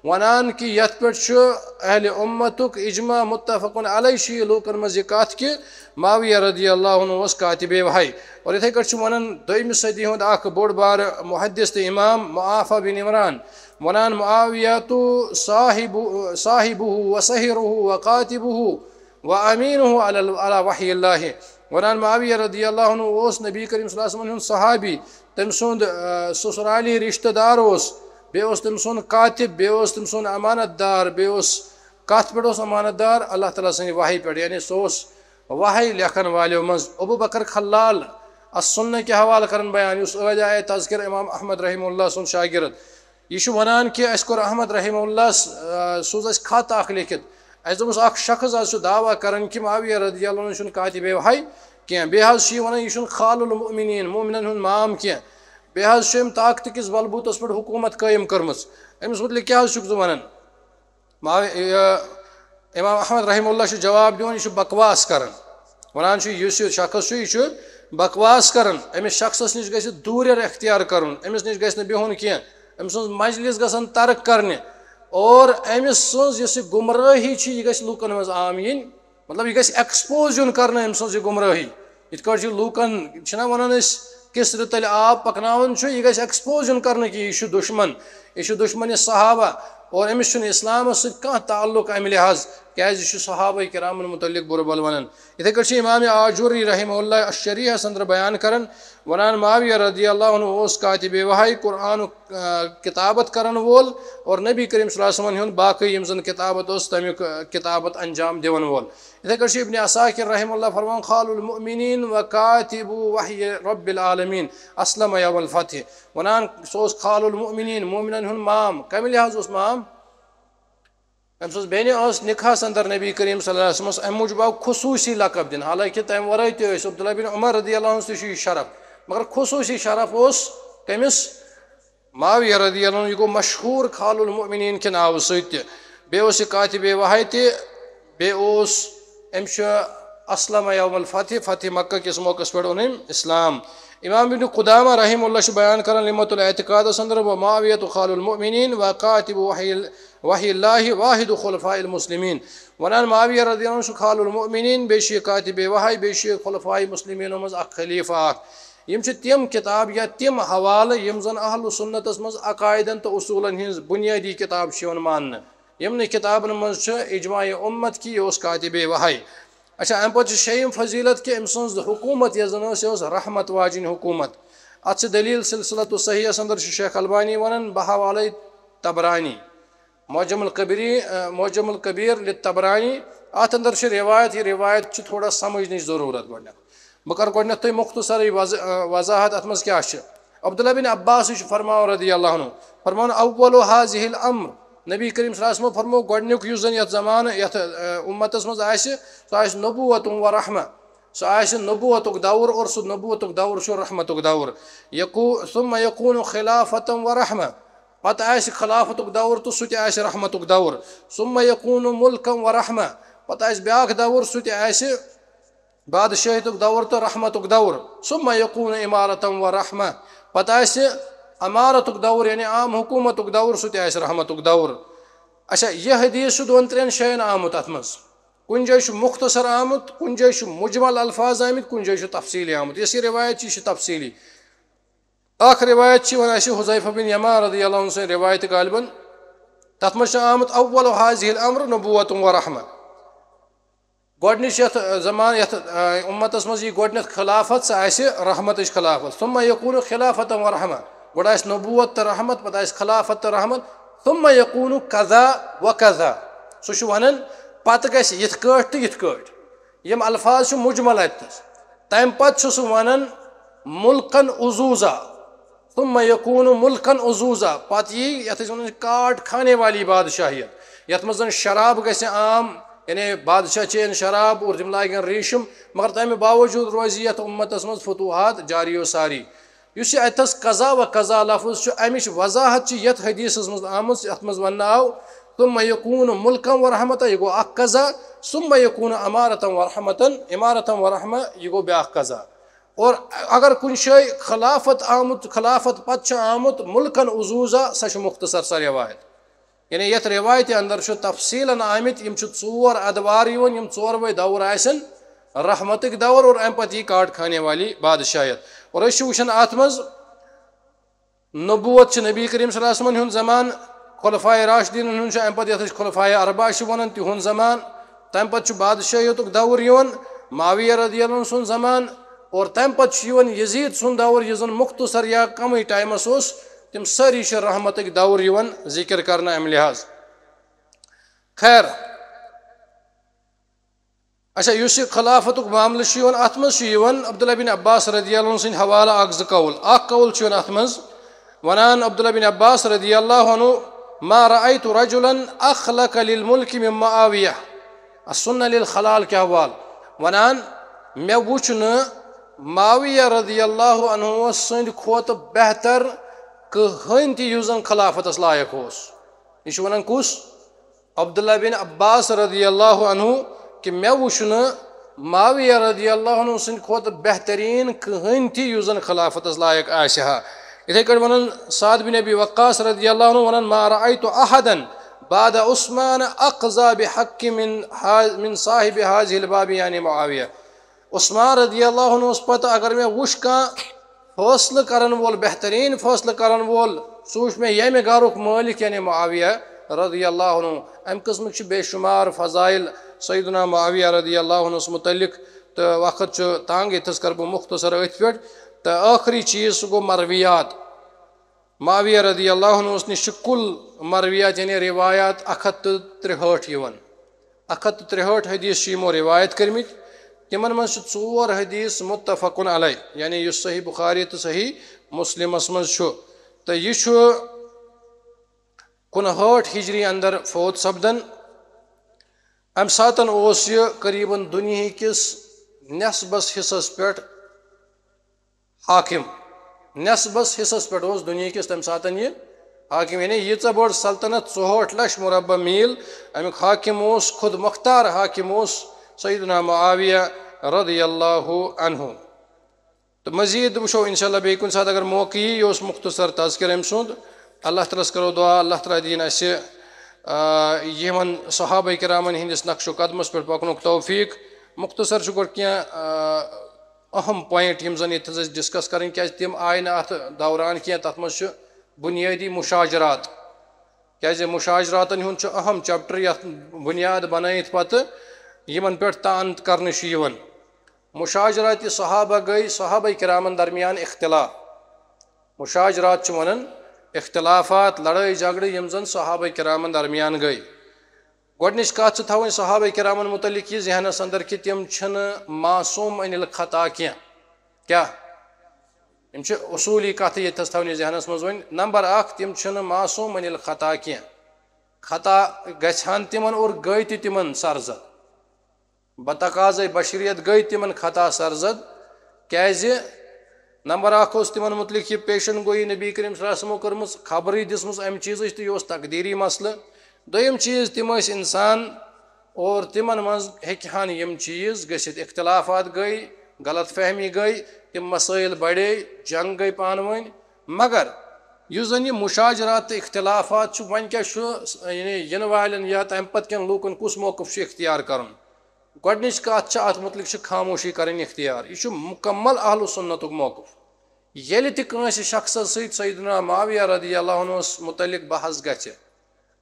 ونان کہِ یتھ پٮ۪ٹھ چھُ اہل امتُک اجماع، متفقن علیہ چھُ یہِ لوٗکن منٛز یہِ کتھ کہِ معاویہ رضی اللہ عنہ اوس کاتب وحی۔ اور یِتھے کٲٹھۍ چھُ ونان دوٚیمہِ صدی ہُنٛد اکھ بوٚڑ بارٕ محدث تہٕ امام معافہ بن عمران، ونان، "معاویہ تو صاحب، صاحبہ و سحرہ و کاتبہ و امینہ علی، علی وحی اللہ"۔ ونان، معاویہ رضی اللہ عنہ اوس نبی کریم صلی اللہ علیہ وسلم ہُنٛد صحابی، تٔمۍ سُنٛد، آ، سسرالی رشتہٕ دار اوس، بیٚیہِ اوس تٔمۍ سُنٛد کاتب، بیٚیہِ اوس تٔمۍ سُنٛد امانت دار، بیٚیہِ اوس کتھ پٮ۪ٹھ اوس امانت دار؟ اللہ تعالیٰ سٕنٛدِ وحی پٮ۪ٹھ، یعنی سُہ اوس وحی لیکھن والیو منٛز۔ ابو بکر خلال السنہ کہِ حوالہٕ کران بیان، یُس ٲدۍ آیے تذکر امام احمد رحمہ اللہ سُنٛد شاگرد، یہِ چھُ ونان کہِ اَسہِ کوٚر احمد رحمہ اللہ س-، آ، سوٗز اَسہِ خط اکھ لیکھِتھ۔ اَسہِ دوٚپُس، اکھ شخص حظ چھُ دعویٰ کران کہِ معاویہ رضی اللہ عنہ چھُنہٕ کاتب وحی کینٛہہ، بیٚیہِ حظ چھُ یہِ ونان یہِ چھُنہٕ خال المؤمنین، مومنن ہُنٛد مام کینٛہہ، بیٚیہِ حظ چھُ أمۍ طاقتہٕ کِس بلبوٗتس پٮ۪ٹھ حکوٗمت قٲیِم کٔرمٕژ، أمِس مُتعلِق کیٛاہ حظ چھُکھ ژٕ ونان؟ ما-، یہِ، امام احمد رحمہ اللہ چھُ جواب دِوان، یہِ چھُ بکواس کران۔ ونان چھُ، یُس یہِ شخص چھُ، یہِ چھُ بکواس کران۔ أمِس شخصس نِش گژھِ دوٗرٮ۪ر اختیار کرُن، أمِس نِش گژھِ نہٕ بِہُن کینٛہہ، أمۍ سٕنٛز مجلس گژھن ترک کرنہِ۔ اور أمۍ سٕنٛز یُس یہِ گمرٲہی چھِ، یہِ گژھِ لوٗکن منٛز عام یِنۍ۔ مطلب، یہِ گژھِ expose یُن کرنہٕ أمۍ سٕنٛز یہِ گمرٲہی۔ یِتھ کٲٹھۍ چھِ لوٗکن، چھِنہ ونان أسۍ، کِسرِ تلہِ آب پکناوان چھُ، یہِ گژھِ expose یُن کرنہٕ کہِ یہِ چھُ دُشمن، یہِ چھُ دُشمنِ صحابہ، اور أمِس چھُنہٕ اسلامس سۭتۍ کانٛہہ تعلق امہِ لحاظ، کیازِ یہِ چھُ صحابہ کرامن متعلق بُرٕ بل ونان۔ یِتھے کٲٹھۍ چھِ امام آجوری رحمہ اللہ الشریحس اندر بیان کران، ونان، معاویہ رضی اللہ عنہ اوس کاتب وحی، قرآنُک، آ، کتابت کرن وول، اور نبی کریم صلی اللہ علیہ وسلمن ہُنٛد باقی یِم زن کتابت اوس، تمیُک، آ، کتابت انجام دِوان وول۔ یِتھے کٲٹھۍ چھُ ابن عساکر رحمہ اللہ فرمان، خال المؤمنین و کاتب وحی رب العالمین اسلم یوم الفتح۔ ونان، سُہ اوس خال المؤمنین، مومنن ہُنٛد مام۔ کمہِ لحاظ اوس مام؟ أمۍ سٕنٛز بیٚنہِ ٲس نکاحس اندر نبی کریم صلی اللہ علیہ وسلمس، امہِ موٗجوٗب آو خصوٗصی لقب دِنہٕ۔ حالانکہ تمہِ ورٲے تہِ ٲسۍ، عبداللہ بن عمر رضی اللہ عنہ تہِ چھُ یہِ شرف، مگر خصوٗصی شرف اوس کٔمِس؟ معاویہ رضی اللہ عنہ۔ یہِ گوٚو مشہوٗر خال المؤمنین کہِ ناوٕ سۭتۍ تہِ۔ بیٚیہِ اوس یہِ کاتب وحی تہِ، بیٚیہِ اوس، أمۍ چھُ اسلم یوم الفتح، فتح مکہ کِس موقعس پٮ۪ٹھ اوٚن أمۍ اسلام۔ امام ابن قدامہ رحمہ اللہ چھُ بیان کران لمعۃ الاعتقادس اندر، و معاویہ خال المؤمنین و کاتب وحی، وحی اللہ واحد خلفاء المسلمین۔ ونان، معاویہ رضی اللہ عنہ چھُ خال المؤمنین، بیٚیہِ چھُ یہِ کاتب وحی، بیٚیہِ چھُ یہِ خلفاء مسلمینو منٛز اکھ خلیفہ اکھ۔ یِم چھِ تِم کِتاب یا تِم حوالہٕ یِم زَن اہل سُنتَس منٛز عقایدَن تہٕ اصوٗلَن ہٕنٛز بُنیٲدی کِتاب چھِ یِوان ماننہٕ۔ یِمنٕے کِتابَن منٛز چھُ اجماع اُمت کہِ یہِ اوس کاتبِ وحی۔ اچھا، اَمہِ پَتہٕ چھِ شیٚیِم فضیلت کہِ أمۍ سٕنٛز حکوٗمت یۄس زَن ٲس، یہِ ٲس رحمت واجِنۍ حکوٗمت۔ اَتھ چھِ دٔلیٖل سلسلۃ الصحیحَس اَندَر چھُ شیخ البانی وَنان، بہٕ حوالَے طبرانی، معجم الکبیری، معجم الکبیر للطبرانی، اَتھ اَندَر چھِ رِوایت، یہِ رِوایت چھِ تھوڑا سَمجھنٕچ ضروٗرت گۄڈٕنٮ۪تھ۔ بہٕ کَرٕ گۄڈٕنٮ۪تھ تۄہہِ مختصرٕے وض-، وضاحت اَتھ منٛز کیٛاہ چھِ۔ عبداللہ بن عباس چھُ فرماوان رضی اللہ عنہ، فرماوان، اول هذه الامر، نبی کریم صلی اللہ علیہ وسلم فرموو، گۄڈٕنیُک یُس زَن یَتھ زمانہٕ، یَتھ، اَ، اُمتَس منٛز آسہِ، سُہ آسہِ نبوت و رحمہ۔ سُہ آسہِ نبوتُک دور اور سُہ نبوتُک دور چھُ رحمتُک دور۔ یقو-، ثم یکون خلافة و رحمہ۔ پتہٕ آسہِ خلافتُک دور تہٕ سُہ تہِ آسہِ رحمتُک دور۔ ثم یکون ملکا و رحمہ۔ پتہٕ آسہِ بیٛاکھ دور، سُہ تہِ آسہِ بادشاہیتُک دور تہٕ رحمتُک دور۔ ثم یکون امارة و رحمہ۔ پتہٕ آسہِ امارتُک دور، یعنی عام حکومتُک دور، سُہ تہِ آسہِ رحمتُک دور۔ اچھا، یہِ حدیث چھُ دۄن ترٛٮ۪ن جاین آمُت اَتھ منٛز۔ کُنہِ جایہِ چھُ مختصر آمُت، کُنہِ جایہِ چھُ مجمل الفاظ آمٕتۍ، کُنہِ جایہِ چھُ تفصیلی آمُت۔ یۄس یہِ روایت چھِ، یہِ چھِ تفصیلی۔ اکھ روایت چھِ یِوان اَسہِ حذیفہ بن یمان رضی اللہ عنہ سٕنٛز روایت غالباً۔ تَتھ منٛز چھُ آمُت، اول هذه الامر نبوة و رحمہ۔ گۄڈٕنِچ یَتھ، آ، زمان، یَتھ، آ، اُمتَس منٛز یی گۄڈٕنٮ۪تھ خلافت، سۄ آسہِ رحمتٕچ خلافت۔ ثم یکون خلافة و رحمہ۔ گۄڈٕ آسہِ نبوت تہٕ رحمت، پتہٕ آسہِ خلافت تہٕ رحمت۔ ثم یکون کذا و کذا۔ سُہ چھُ وَنان، پتہٕ گژھِ یِتھ کٲٹھۍ تہٕ یِتھ کٲٹھۍ۔ یِم الفاظ چھِ مجمل اَتہِ تھَس۔ تَمہِ پتہٕ چھُ سُہ وَنان، ملکن عزوزا۔ ثم یکون ملکن عزوزا۔ پتہٕ یی یَتھ أسۍ وَنان چھِ کاٹ خانے والی بادشاہیت، یَتھ منٛز زَن شراب گژھِ عام، یعنی بادشاہ چیٚیَن شراب اور تِم لاگن ریٖشم، مگر تَمہِ باوجوٗد روزِ یَتھ اُمتَس منٛز فتوحات جاری و ساری۔ یُس یہِ اَتہِ تھَس قضا و قضا لفظ چھُ، اَمِچ وضاحت چھِ یَتھ حدیثَس منٛز آمٕژ، یَتھ منٛز وَننہٕ آو، ثم یکون ملکا و رحمتا، یہِ گوٚو اکھ قضا، ثم یکون امارتا و رحمتا، امارتا و رحمہ، یہِ گوٚو بیٛاکھ قضا۔ اور اگر کُنہِ جایہِ خلافت آمُت، خلافت پتہٕ چھُ آمُت ملکن عزوزا، سۄ چھِ مختصر سۄ روایت۔ یعنی یَتھ روایتہِ اندر چھُ تفصیلاً آمٕتۍ، یِم چھِ ژور ادوار یِوان، یِم ژوروے دور آسن رحمتٕکۍ دور اور اَمہِ پتہٕ یی کاٹ خانے والی بادشاہیت۔ اور أسۍ چھِ وٕچھان اَتھ منٛز، نبوت چھِ نبی کریم صلی اللہ علیہ وسلمن ہُنٛد زمان، خلفائے راشدیٖنن ہُنٛد چھُ، اَمہِ پتہٕ یَتھ أسۍ خلفائے اربعہ چھِ وَنان، تِہُنٛد زمان، تَمہِ پتہٕ چھُ بادشاہیتُک دور یِوان، معاویہ رضی اللہ عنہ سُنٛد زمان، اور تَمہِ پتہٕ چھُ یِوان یزید سُنٛد دور، یُس زَن مختصر یا کمٕے ٹایمَس اوس۔ تِم سٲری چھِ رحمتٕکۍ دور یِوان ذکر کرنہٕ اَمہِ لحاظ۔ خیر، اچھا، یُس یہِ خلافتُک معاملہٕ چھُ یِوان، اَتھ منٛز چھُ یِوان عبداللہ بن عباس رضی اللہ عنہ سٕنٛدۍ حوالہٕ اکھ زٕ قول۔ اکھ قول چھُ یِوان اَتھ منٛز، وَنان عبداللہ بن عباس رضی اللہ عنہ، ما رأيت رجلا أخلق للملك من معاوية، السنة للخلال کیٛاہ وال؟ وَنان، مےٚ وُچھ نہٕ معاویہ رضی اللہ عنہ سٕنٛدِ کھۄتہٕ بہتر کٕہٕنۍ تہِ، یُس زَن خلافتَس لایق اوس۔ یہِ چھُ وَنان کُس؟ عبداللہ بن عباس رضی اللہ عنہ، کہِ مےٚ وُچھ نہٕ معاویہ رضی اللہ عنہ سٕنٛدِ کھۄتہٕ بہتریٖن کٕہٕنۍ تہِ، یُس زَن خلافتَس لایق آسہِ ہا۔ یِتھَے کٲٹھۍ وَنان سعد بن ابی وقاص رضی اللہ عنہ، وَنان، ما رأيت أحدا بعد عثمان أقضى بحق من ها-، من صاحب هذه الباب، یعنی معاویہ۔ عثمان رضی اللہ عنہ ہس پتہٕ اگر مےٚ وُچھ کانٛہہ فٲصلہٕ کرن وول، بہتریٖن فٲصلہٕ کرن وول، سُہ وُچھ مےٚ ییٚمہِ گرُک مٲلِک، یعنی معاویہ رضی اللہ عنہ۔ امہِ قٕسمٕکۍ چھِ بے شُمار فضائل سیدنا معاویہ رضی اللہ عنہس متعلق، تہٕ وقت چھُ تنگ، ییٚتھس کرٕ بہٕ مختصر أتھۍ پٮ۪ٹھ۔ تہٕ ٲخری چیٖز، سُہ گوٚو مرویات۔ معاویہ رضی اللہ عنہس نِش چھِ کُل مرویات، یعنی روایات، اکھ ہتھ تہٕ ترٛہٲٹھ یِوان۔ اکھ ہتھ تہٕ ترٛہٲٹھ حدیث چھِ یِمو روایت کٔرمٕتۍ۔ تِمن منٛز چھِ ژور حدیث متفقن علیہ، یعنی یُس صحیح بخاری تہٕ صحیح مسلمس منٛز چھُ۔ تہٕ یہِ چھُ کُنہٲٹھ ہجری اندر فوت سپدان۔ امہِ ساتن اوس یہِ قریباً دُنیہکِس نٮ۪صبس حصس پٮ۪ٹھ حاکم۔ نٮ۪صبس حصس پٮ۪ٹھ اوس دُنیہکِس تمہِ ساتن یہِ حاکم، یعنی ییٖژاہ بٔڑ سلطنت، ژُہٲٹھ لچھ مربع میٖل، امیُک حاکم اوس، خود مختار حاکم اوس سیدنا معاویہ رضی اللہ عنہ۔ تہٕ مزید وٕچھو انشاءاللہ بیٚیہِ کُنہِ ساتہٕ اگر موقعہٕ یی، یہِ اوس مختصر تذکرٕ أمۍ سُنٛد۔ اللہ تعالیٰ ہس کرو دعا، اللہ تعالیٰ دِیِن اسہِ، آ، یِمن صحابہ کرامن ہٕنٛدِس نقش و قدمس پٮ۪ٹھ پکنُک توفیق۔ مختصر چھُ گۄڈٕ کینٛہہ، آ، اہم پوینٹ یِم زَن ییٚتہِ تھَس أسۍ ڈسکس کَرٕنۍ، کیازِ تِم آیہِ نہٕ اَتھ دوران کینٛہہ۔ تَتھ منٛز چھُ بُنیٲدی مُشاجرات، کیازِ مُشاجراتَن ہُنٛد چھُ اہم چیپٹر، یَتھ بُنیاد بَنٲیِتھ پَتہٕ یِمَن پٮ۪ٹھ طعن کَرنہٕ چھُ یِوان۔ مُشاجراتِ صحابہ گٔے صحابہ کرامَن درمیان اختلاف۔ مُشاجرات چھِ وَنان اختلافات، لڑٲے جھگڑٕ یِم زَن صحابہ کرامَن درمیان گٔے۔ گۄڈٕنِچ کَتھ چھِ تھاوٕنۍ صحابہ کرامَن مُتعلِق یہِ ذہنَس اندر کہِ تِم چھِنہٕ معصوم عن الخطا کینٛہہ۔ کیٛاہ؟ یِم چھِ اصوٗلی کَتھٕ ییٚتہِ تھَس تھاونہِ ذہنَس منٛز۔ وۄنۍ نمبر اکھ، تِم چھِنہٕ معصوم عن الخطا کینٛہہ۔ خطا گژھِ ہن تِمن اور گٔے تہِ تِمن سرزد۔ بتقاضے بشریت گٔے تِمن خطا سرزد۔ کیٛازِ؟ نمبر اکھ اوس تِمن مُتعلِق یہِ پیشن گویی نبی کریم صلی اللہ علیہ وسلمو کٔرمٕژ، خبرٕے دِژمٕژ امہِ چیٖزٕچ، تہٕ یہِ اوس تقدیٖری مسلہٕ۔ دوٚیِم چیٖز، تِم ٲسۍ انسان اور تِمن منٛز ہیٚکہِ ہن یِم چیٖز گٔژھِتھ۔ اختلافات گٔے، غلط فہمی گٔے، تِم مسٲیل بڑے، جنگ گٔے پانہٕ ؤنۍ۔ مگر یُس زن یہِ مشاجرات تہٕ اختلافات چھُ، وۄنۍ کیٛاہ چھُ، یعنی یِنہٕ والٮ۪ن یا تمہِ پتہٕ کٮ۪ن لوٗکن کُس موقف چھُ اختیار کرُن؟ گۄڈٕنِچ کتھ چھِ، اتھ مُتعلِق چھِ خاموشی کرٕنۍ اختیار۔ یہِ چھُ مکمل اہل سنتُک موقف۔ ییٚلہِ تہِ کٲنٛسہِ شخصس سۭتۍ سیدنا معاویہ رضی اللہ عنہس مُتعلق بحث گژھِ،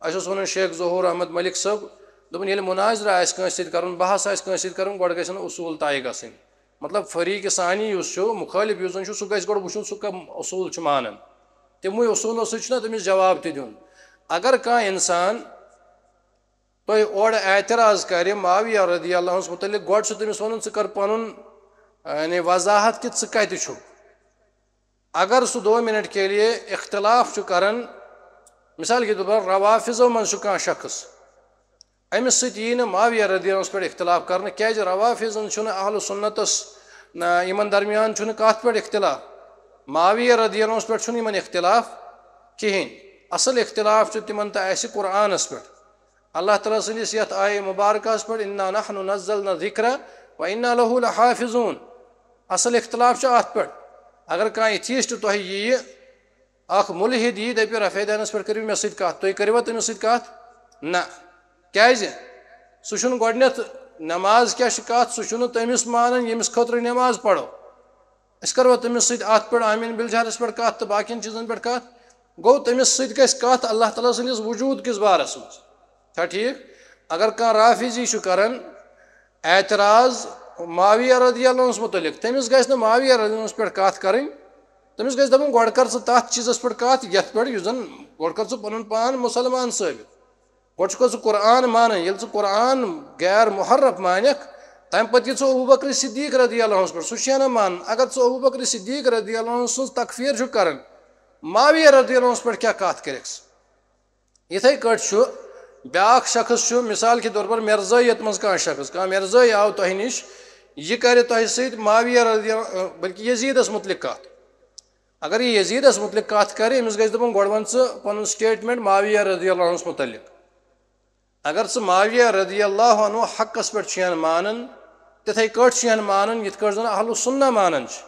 اَسہِ اوس وَنان شیخ ظہور احمد ملک صٲب، دوٚپُن، ییٚلہِ مناظرٕ آسہِ کٲنٛسہِ سۭتۍ کَرُن، بحث آسہِ کٲنٛسہِ سۭتۍ کَرُن، گۄڈٕ گژھن اصوٗل طے گژھٕنۍ۔ مطلب، فریق ثانی یُس چھُ، مخٲلف یُس زَن چھُ، سُہ گژھِ گۄڈٕ وٕچھُن، سُہ کَم اصوٗل چھُ مانان۔ تِموٕے اصوٗلو سۭتۍ چھُنہ تٔمِس جواب تہِ دیُن۔ اگر کانٛہہ اِنسان تۄہہِ اورٕ اعتراض کَرِ معاویہ رضی اللہ عنہس مُتعلِق، گۄڈٕ چھُ تٔمِس وَنُن، ژٕ کَر پَنُن، یعنی، وضاحت کہِ ژٕ کَتہِ چھُکھ۔ اگر سُہ دو منٹ کے لیے اختلاف چھُ کران، مثال کے طور پر روافضو منٛز چھُ کانٛہہ شخص، أمِس سۭتۍ یی نہٕ معاویہ رضی اللہ عنہس پٮ۪ٹھ اختلاف کرنہٕ، کیازِ روافضن چھُنہٕ اہل سنتس، نہ، یِمن درمیان چھُنہٕ کتھ پٮ۪ٹھ اختلاف۔ معاویہ رضی اللہ عنہس پٮ۪ٹھ چھُنہٕ یِمن اختلاف کِہیٖنۍ۔ اصل اختلاف چھُ تِمن تہٕ اَسہِ قرآنس پٮ۪ٹھ۔ اللہ تعالیٰ سٕنٛدِس یَتھ آیہِ مُبارکَس پٮ۪ٹھ، "اِنَّا نَحْنُ نَزَّلْنَا الذِّكْرَ وَإِنَّا لَهُ لَحَافِظُونَ"۔ اَصٕل اختلاف چھُ اَتھ پٮ۪ٹھ۔ اگر کانٛہہ ایتھیسٹ تۄہہِ یِیہِ، اَکھ مُلحِد یِیہِ، دَپہِ، "رفع دینَس پٮ۪ٹھ کٔرِو مےٚ سۭتۍ کَتھ"، تُہۍ کٔرِوا تٔمِس سۭتۍ کَتھ؟ نہ۔ کیٛازِ؟ سُہ چھُنہٕ گۄڈٕنٮ۪تھ نماز کیٛاہ چھِ کَتھ، سُہ چھُنہٕ تٔمِس مانان، ییٚمِس خٲطرٕ نماز پَرو۔ أسۍ کَروا تٔمِس سۭتۍ اَتھ پٮ۪ٹھ آمین بالجہرَس پٮ۪ٹھ کَتھ تہٕ باقیَن چیٖزَن پٮ۪ٹھ کَتھ؟ گوٚو، تٔمِس سۭتۍ گژھِ کَتھ اللہ تعالیٰ سٕنٛدِس وجوٗد کِس بارَس منٛز۔ چھا ٹھیٖک؟ اگر کانٛہہ رافضی چھُ کَران اعتراض معاویہ رضی اللہ عنہس مُتعلِق، تٔمِس گژھِ نہٕ معاویہ رضی اللہ عنہس پٮ۪ٹھ کَتھ کَرٕنۍ۔ تٔمِس گژھِ دَپُن، "گۄڈٕ کَر ژٕ تَتھ چیٖزَس پٮ۪ٹھ کَتھ، یَتھ پٮ۪ٹھ، یُس زَن، گۄڈٕ کَر ژٕ پَنُن پان مُسلمان ثٲبِت۔" گۄڈٕ چھُکھ ژٕ قرآن مانان، ییٚلہِ ژٕ قرآن غیر محرف مانکھ، تَمہِ پتہٕ یہِ ژٕ ابوبکر صدیق رضی اللہ عنہس پٮ۪ٹھ، سُہ چھُ نہٕ مانان۔ اگر ژٕ ابوبکر صدیق رضی اللہ عنہ سٕنٛز تکفیر چھُکھ کران، معاویہ رضی اللہ عنہس پٮ۪ٹھ کیٛاہ کتھ کٔرِکھ ژٕ؟ یِتھے کٲٹھۍ چھُ بیٛاکھ شخص چھُ، مثال کے طور پر مرزٲیت منٛز کانٛہہ شخص، کانٛہہ مرزٲے آو تۄہہِ نِش، یہِ کرِ تۄہہِ سۭتۍ معاویہ رضی اللہ، بلکہِ یزیدس متعلق کتھ۔ اگر یہِ یزیدس متعلق کتھ کرِ، أمِس گژھِ دَپُن، "گۄڈٕ وَن ژٕ پنُن statement معاویہ رضی اللہ عنہس متعلق۔" اگر ژٕ معاویہ رضی اللہ عنہ حقس پٮ۪ٹھ چھُ یَن مانان، تِتھے کٲٹھۍ چھُ یَن مانان، یِتھ کٲٹھۍ زَن اہل السنہ مانان چھِ،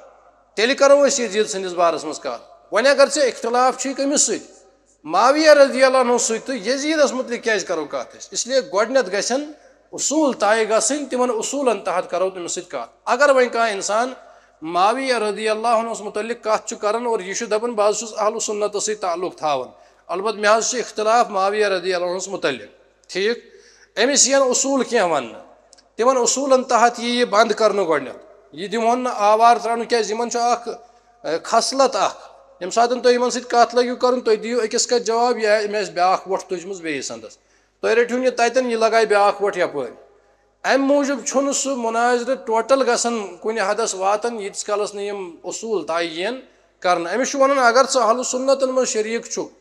تیٚلہِ کرو أسۍ یزید سٕنٛدِس بارس منٛز کتھ۔ وۄنۍ اگر ژےٚ اختلاف چھُے کٔمِس سۭتۍ؟ معاویہ رضی اللہ عنہ سۭتۍ۔ تہٕ یزیدس متعلق کیٛازِ کرو کتھ أسۍ؟ اس لیے گۄڈٕنٮ۪تھ گژھن اصوٗل طے گژھٕنۍ، تِمن اصوٗلن تحت کرو تٔمِس سۭتۍ کتھ۔ اگر وۄنۍ کانٛہہ انسان معاویہ رضی اللہ عنہس متعلق کتھ چھُ کران اور یہِ چھُ دپان، "بہٕ حظ چھُس اہل سنتس سۭتۍ تعلق تھاوان، البتہ مےٚ حظ چھُ اختلاف معاویہ رضی اللہ عنہس متعلق"، ٹھیٖک، أمِس یِن اصوٗل کینٛہہ وننہٕ، تِمن اصوٗلن تحت یی یہِ بنٛد کرنہٕ گۄڈٕنٮ۪تھ۔ یہِ دِمہون نہٕ آوار ترٛاونہٕ، کیٛازِ یِمن چھُ اکھ، اے، خصلت اکھ، ییٚمہِ ساتہٕ تُہۍ یِمن سۭتۍ کتھ لٔگِو کرُن، تُہۍ دِیِو أکِس کتھِ جواب، یا أمۍ آسہِ بیٛاکھ وۄٹھ تُجمٕژ بیٚیِس اندس، تُہۍ رٔٹِو یہِ تتٮ۪ن، یہِ لگایہِ بیٛاکھ وۄٹھ یپٲرۍ۔ امہِ موٗجوٗب چھُنہٕ سُہ مناظرٕ ٹوٹل گژھان کُنہِ حدس واتان، ییٖتِس کالس نہٕ یِم اصوٗل طے یِن کرنہٕ۔ أمِس چھُ ونان، اگر ژٕ اہل سنتن منٛز شریٖک چھُکھ،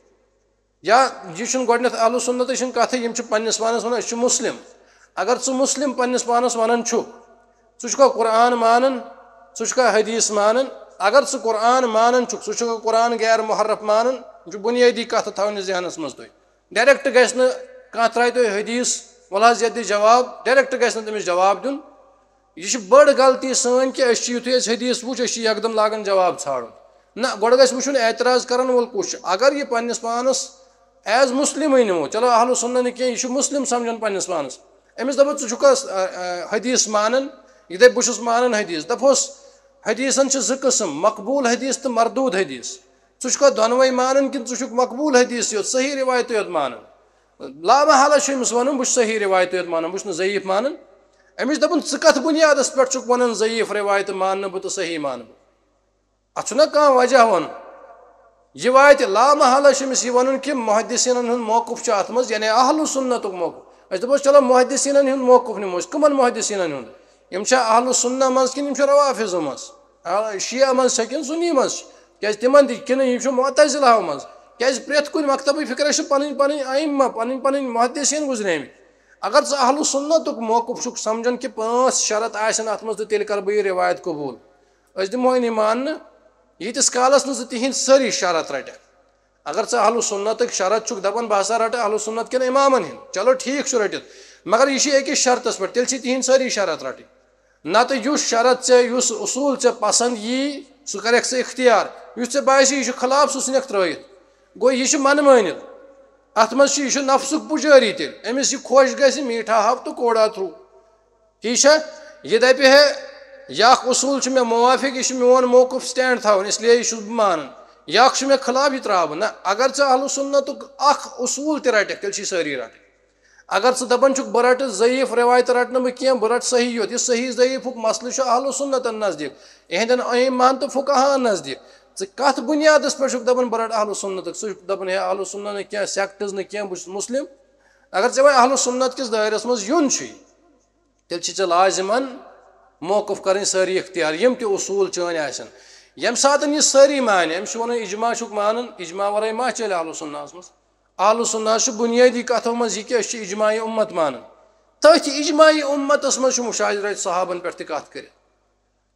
یا یہِ چھُنہٕ گۄڈٕنٮ۪تھ اہل سنتٕچ چھِنہٕ کتھٕے، یِم چھِ پننِس پانس ونان، "أسۍ چھِ مسلم"۔ اگر ژٕ مسلم پننِس پانس ونان چھُکھ، ژٕ چھُکھا قرآن مانان؟ ژٕ چھُکھا حدیث مانان؟ اگر ژٕ قرآن مانان چھُکھ، ژٕ چھُکھا قرآن غیر محرف مانان؟ یِم چھِ بُنیٲدی کتھٕ تھاونہِ ذہنس منٛز تُہۍ۔ ڈائریکٹ گژھِ نہٕ کانٛہہ ترٛایہِ تۄہہِ حدیث، "وَلہٕ حظ یَتھ دِ جواب"، ڈائریکٹ گژھِ نہٕ تٔمِس جواب دیُن۔ یہِ چھِ بٔڑ غلطی سٲنۍ کہِ أسۍ چھِ، یُتھُے أسۍ حدیث وٕچھ، أسۍ چھِ یکدم لاگان جواب ژھانڈُن۔ نہ، گۄڈٕ گژھِ وٕچھُن اعتراض کرن وول کُس چھُ۔ اگر یہِ پننِس پانس ایز مسلمٕے نِمو، چلو اہل سنہ نہٕ کینٛہہ، یہِ چھُ مسلم سمجھان پننِس پانس، أمِس دپو، "ژٕ چھُکھا، ا، ا، حدیث مانان؟" یہِ دپہِ، "بہٕ چھُس مانان حدیث"، دپہوس، حدیثن چھِ زٕ قٕسم، مقبول حدیث تہٕ مردود حدیث۔ ژٕ چھُکھا دۄنوَے مانان کِنہٕ ژٕ چھُکھ مقبول حدیث یوت، صحیح روایتٕے یوت مانان؟ لا محالہ چھُ أمِس وَنُن، بہٕ چھُس صحیح روایتٕے یوت مانان، بہٕ چھُس نہٕ ضعیف مانان۔ أمِس چھِ دَپُن، ژٕ کَتھ بُنیادَس پٮ۪ٹھ چھُکھ وَنان ضعیف روایتہٕ ماننہٕ بہٕ تہٕ صحیح مانہٕ بہٕ؟ اَتھ چھُنہ کانٛہہ وجہ وَنُن؟ یہِ واتہِ لا محالہ چھُ أمِس یہِ وَنُن کہِ محدثیٖنَن ہُنٛد موقف چھُ اَتھ منٛز، یعنی اہل سُنتُک موقف۔ أسۍ دَپوس، چلو، محدثیٖنَن ہُنٛد موقف نِمو أسۍ۔ کٕمَن محدثیٖنَن ہُنٛد؟ یِم چھا اہل سُنہ منٛز کِنہٕ یِم چھِ روافض منٛز؟ آ، شیعہ منٛز چھا کِنہٕ سُنی منٛز چھِ؟ کیٛازِ تِمَن تہِ کِنہٕ یِم چھِ معتزلہ منٛز؟ کیٛازِ پرٛٮ۪تھ کُنہِ مکتبٕکۍ فِکرَس چھِ پَنٕنۍ پَنٕنۍ ائمہ، پَنٕنۍ پَنٕنۍ محدثیٖن گُزریمٕتۍ۔ اگر ژٕ اہل سُنتُک موقف چھُکھ سمجھان کہِ پانٛژھ شرط آسن اَتھ منٛز، تہٕ تیٚلہِ کَرٕ بہٕ یہِ رِوایت قبوٗل۔ أسۍ دِمہوے نہٕ ماننہٕ، ییٖتِس کالَس نہٕ ژٕ تِہِنٛدۍ سٲری شرط رَٹَکھ۔ اگر ژٕ اہل سُنتٕکۍ شرط چھُکھ دَپان، بہٕ ہسا رَٹہٕ اہل سُنت کٮ۪ن اِمامَن ہِنٛدۍ، چلو، ٹھیٖک چھُ، رٔٹِتھ، مگر یہِ چھِ أکِس شرطَس پٮ۪ٹھ، تیٚلہِ چھِ تِہِنٛدۍ سٲری شرط رَٹٕنۍ۔ نَتہٕ یُس شرط ژےٚ، یُس اصوٗل ژےٚ پسنٛد یی، سُہ کَرٮ۪کھ ژٕ اختیار۔ یُس ژےٚ باسہِ، یہِ چھُ خلاف، سُہ ژھٕنٮ۪کھ ترٛٲیِتھ۔ گوٚو، یہِ چھُ منہٕ مٲنِتھ۔ اَتھ منٛز چھُ، یہِ چھُ نفسُک پُجٲری تیٚلہِ۔ أمِس یہِ خۄش گژھِ، میٖٹھا ہاو تہٕ کوڑا تھرٛو۔ ٹھیٖک چھا؟ یہِ دَپہِ ہے، یہِ اکھ اصوٗل چھُ مےٚ موافق، یہِ چھُ میون موقف، سٹینڈ تھاوُن، اس لیے یہِ چھُس بہٕ مانان۔ یہِ اکھ چھُ مےٚ خلاف، یہِ ترٛاوٕ بہٕ۔ نہ، اگر ژٕ اہل سُنتُک اکھ اصوٗل تہِ رَٹَکھ، تیٚلہِ چھِ سٲری رَٹٕنۍ۔ اگر ژٕ دَپان چھُکھ، بہٕ رَٹہٕ ضعیف رِوایتہٕ رَٹہٕ نہٕ بہٕ کینٛہہ، بہٕ رَٹہٕ صحیح یوت، یہِ صحیح ضعیفُک مسلہٕ چھُ اہل سُنتَن نزدیٖک، یِہِنٛدٮ۪ن ائمہَن تہٕ فقہاہَن نزدیٖک۔ ژٕ کَتھ بُنیادَس پٮ۪ٹھ چھُکھ دَپان، بہٕ رَٹہٕ اہل سُنتُک؟ ژٕ چھُکھ دَپان، ہے، اہل سُنت نہٕ کینٛہہ، سیکٹٕز نہٕ کینٛہہ، بہٕ چھُس مُسلِم۔ اگر ژےٚ وۄنۍ اہل سُنت کِس دٲیرَس منٛز یُن چھُے، تیٚلہِ چھِ ژےٚ لازِمَن موقف کَرٕنۍ سٲری اختیار، یِم تہِ اصوٗل چٲنۍ آسن۔ ییٚمہِ ساتَن یہِ سٲری مانہِ، أمِس چھُ وَنان، اجماع چھُکھ مانان، اجماع وَرٲے ما چَلہِ اہل سُنتَس منٛز؟ اہل سُنت چھُ بُنیٲدی کَتھو منٛز یہِ کہِ أسۍ چھِ اجماع اُمت مانان۔ تٔتھۍ اجماع اُمتَس منٛز چھُ مشاجرات صحابَن پٮ۪ٹھ تہِ کَتھ کٔرِتھ۔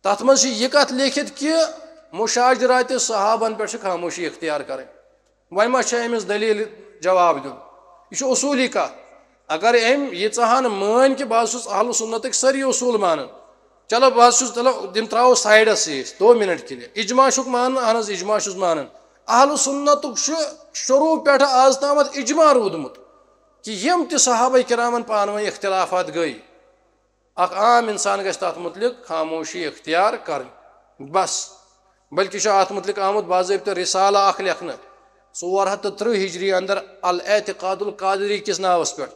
تَتھ منٛز چھِ یہِ کَتھ لیکھِتھ کہِ مشاجرات صحابَن پٮ۪ٹھ چھِ خاموشی اختیار کَرٕنۍ۔ وۄنۍ ما چھِ أمِس دٔلیٖل جواب دیُن؟ یہِ چھُ اصوٗلی کَتھ۔ اگر أمۍ ییٖژاہَن مٲنۍ کہِ بہٕ حظ چھُس اہل سُنتٕکۍ سٲری اصوٗل مانان، چلو، بہٕ حظ چھُس، چلو، تِم ترٛاوو سایڈَس أسۍ دو منٹ کے لیے۔ اجماع چھُکھ مانان؟ اہن حظ، اجماع چھُس مانان۔ اہل سُنتُک چھُ شروٗع پٮ۪ٹھٕ آز تامَتھ اجماع روٗدمُت کہِ یِم تہِ صحابہ کرامَن پانہٕ ؤنۍ اختلافات گٔے، اکھ عام انسان گژھِ تتھ متعلق خاموشی اختیار کرٕنۍ۔ بس، بلکہ چھُ اتھ متعلق آمُت باضٲبطہٕ رسالہ اکھ لیکھنہٕ، ژور ہتھ تہٕ ترٕٛہ ہجری اندر، الاعتقاد القادری کِس ناوس پٮ۪ٹھ۔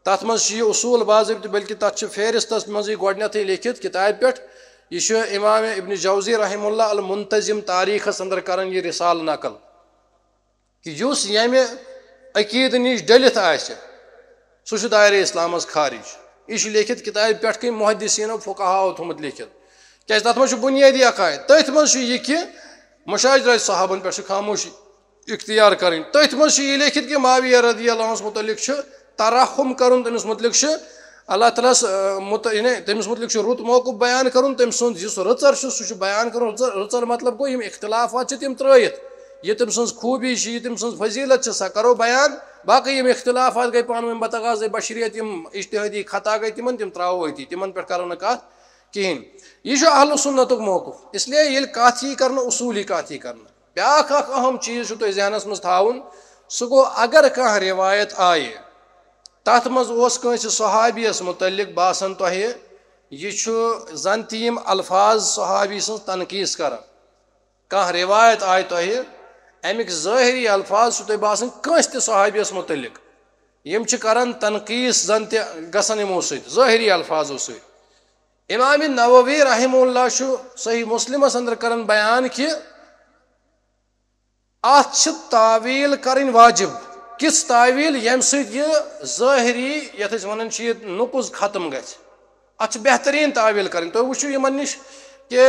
تتھ منٛز چھُ یہِ اصوٗل باضٲبطہٕ، بلکہ تتھ چھُ فہرستس منٛزٕے گۄڈٕنیتھٕے لیکھِتھ کتابہِ پٮ۪ٹھ۔ یہِ چھُ امام ابن جوزی رحمہ اللہ المنتظم تاریخس اندر کران یہِ رسالہٕ نقل۔ کہِ یُس ییٚمہِ عقیٖدٕ نِش ڈٔلِتھ آسہِ، سُہ چھُ دایرِ اسلامس خارج۔ یہِ چھُ لیکھِتھ کِتابہِ پٮ۪ٹھ کٔمۍ؟ محدثیٖنو فقہاہو تھوٚمُت لیکھِتھ۔ کیازِ تَتھ منٛز چھُ بُنیٲدی عقائد۔ تٔتھۍ منٛز چھُ یہِ کہِ مشاجرات صحابن پٮ۪ٹھ چھِ خاموشی اختیار کرٕنۍ۔ تٔتھۍ منٛز چھُ یہِ لیکھِتھ کہِ معاویہ رضی اللہ عنہس متعلق چھُ ترحم کرُن، تٔمِس متعلق چھُ اللہ تعالیٰ ہس، آ، مت-، یعنی تٔمِس متعلق چھُ رُت موقف بیان کرُن، تٔمۍ سُنٛد یُس رٕژر چھُ، سُہ چھُ بیان کرُن۔ رٕژر، رٕژر مطلب گوٚو، یِم اختلافات چھِ، تِم ترٲیِتھ۔ یہِ تٔمۍ سٕنٛز خوٗبی چھِ، یہِ تٔمۍ سٕنٛز فضیلت چھِ، سۄ کرو بیان۔ باقٕے یِم اختلافات گٔے پانہٕ ؤنۍ بتغاضے بشریت، یِم اجتہادی خطا گٔے، تِمن، تِم ترٛاوو أتی، تِمن پٮ۪ٹھ کرو نہٕ کَتھ کِہیٖنۍ۔ یہِ چھُ اہل سُنتُک موقف۔ اس لیے ییٚلہِ کَتھ یی کرنہٕ، اصوٗلی کَتھ یی کرنہٕ۔ بیٛاکھ اکھ اہم چیٖز چھُ تۄہہِ ذہنس منٛز تھاوُن، سُہ گوٚو، اگر کانٛہہ رِوایت آیہِ، تَتھ منٛز اوس کٲنٛسہِ صحابیَس مُتعلِق باسان تۄہہِ، یہِ چھُ زَن تہِ یِم الفاظ صحابی سٕنٛز تنقیٖص کران۔ کانٛہہ رِوایت آیہِ تۄہہِ، اَمِکۍ ظٲہری الفاظ چھُ تۄہہِ باسان کٲنٛسہِ تہِ صحابیَس مُتعلِق، یِم چھِ کران تنقیٖص زَن تہِ گژھان یِمو سۭتۍ، ظٲہری الفاظو سۭتۍ۔ امام نووی رحمہ اللہ چھُ صحیح مسلمس اندر کران بیان کہِ اتھ چھِ تعویل کرٕنۍ واجب۔ کِژھ تعویل؟ ییٚمہِ سۭتۍ یہِ ظٲہری، یتھ أسۍ ونان چھِ، یہِ نقض ختم گژھِ۔ اتھ چھِ بہترین تعویل کرٕنۍ۔ تُہۍ وٕچھِو یِمن نِش کہِ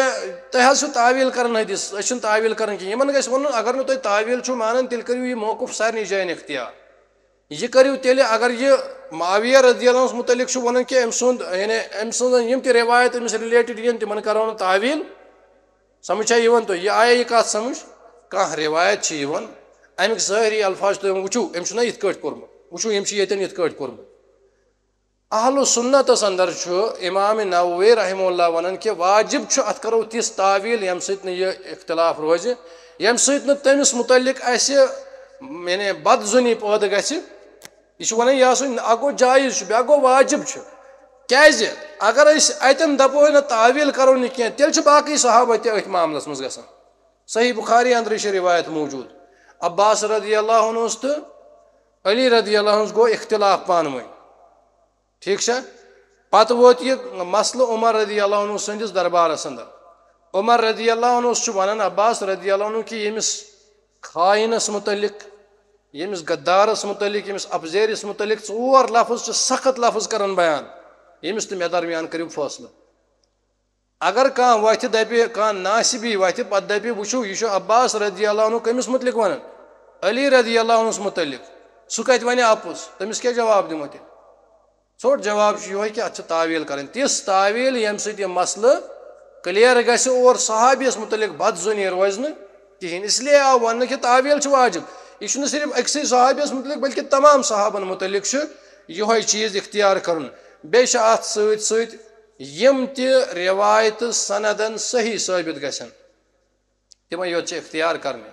تۄہہِ حظ چھِو تعویل کران حدیث، أسۍ چھِنہٕ تعویل کران کینٛہہ۔ یِمن گژھِ ونُن، اگر نہٕ تُہۍ تعویل چھِو مانان، تیٚلہِ کٔرِو یہِ موقف سارنٕے جاین اختیار۔ یہِ کٔرِو تیٚلہِ، اگر یہِ معاویہ رضی اللہ عنہس مُتعلِق چھُ وَنان کہِ أمۍ سُنٛد، یعنی أمۍ سٕنٛز یِم تہِ رِوایت أمِس رِلیٹِڈ یِن، تِمن کَرو نہٕ تعویٖل۔ سمجھ چھا یِوان تۄہہِ؟ یہِ آیا یہِ کَتھ سمجھ؟ کانٛہہ رِوایت چھِ یِوان، اَمِکۍ ظٲہری الفاظ چھِ تُہۍ وٕچھِو، أمۍ چھُنہ یِتھ کٲٹھۍ کوٚرمُت، وٕچھِو، یِم چھِ ییٚتٮ۪ن یِتھ کٲٹھۍ کوٚرمُت۔ اہل سُنتس اندر چھُ امام نووی رحمہ اللہ وَنان کہِ واجب چھُ اَتھ کَرو تِژھ تعویٖل، ییٚمہِ سۭتۍ نہٕ یہِ اختلاف روزِ، ییٚمہِ سۭتۍ نہٕ تٔمِس مُتعلِق اَسہِ، یعنی، بدظنی پٲدٕ گژھِ۔ یہِ چھُ وَنان، یہِ ہسا اکھ گوٚو جایز چھُ، بیٛاکھ گوٚو واجب چھُ۔ کیازِ؟ اگر أسۍ اتٮ۪ن دپو نہٕ، تعویل کرو نہٕ کینٛہہ، تیٚلہِ چھِ باقٕے صحابہ تہِ أتھۍ معاملس منٛز گژھان۔ صحیح بخاری اندرٕے چھِ روایت موجود، عباس رضی اللہ عنہس تہٕ علی رضی اللہ عنہس گوٚو اختلاف پانہٕ ؤنۍ۔ ٹھیک چھا؟ پتہٕ ووت یہِ مسلہٕ عمر رضی اللہ عنہ سٕنٛدِس دربارس اندر۔ عمر رضی اللہ عنہ چھُ ونان عباس رضی اللہ عنہ کہِ ییٚمِس خاینس متعلق، ییٚمِس غدارس متعلق، ییٚمِس اپزیرِس متعلق ژور لفظ چھِ سخت لفظ کران بیان، ییٚمِس تہٕ مےٚ درمیان کٔرِو فٲصلہٕ۔ اگر کانٛہہ وتھِ دپہِ، کانٛہہ ناسبی وتھِ پتہٕ دپہِ، وٕچھِو، یہِ چھُ عباس رضی اللہ عنہ کٔمِس متعلق ونان؟ علی رضی اللہ عنہس متعلق۔ سُہ کتہِ ونہِ اپُز؟ تٔمِس کیٛاہ جواب دِمو تیٚلہِ؟ ژھوٚٹ جواب چھُ یِہوٚے کہِ اتھ چھِ تعویل کرٕنۍ، تِژھ تعویل ییٚمہِ سۭتۍ یہِ مسلہٕ clear گژھِ اور صحابیس متعلق بدظنی روزِ نہٕ کِہینۍ۔ اس لیے آو وننہٕ کہِ تعویل چھِ واجب۔ یہِ چھُنہٕ صرف أکسٕے صحابیس متعلق بلکہِ تمام صحابن متعلق چھُ یِہوٚے چیٖز اختیار کرُن۔ بیٚیہِ چھِ اتھ سۭتۍ سۭتۍ یِم تہِ روایتہٕ سندن صحیح ثٲبت گژھن، تِمے یوت چھِ اختیار کرنہِ۔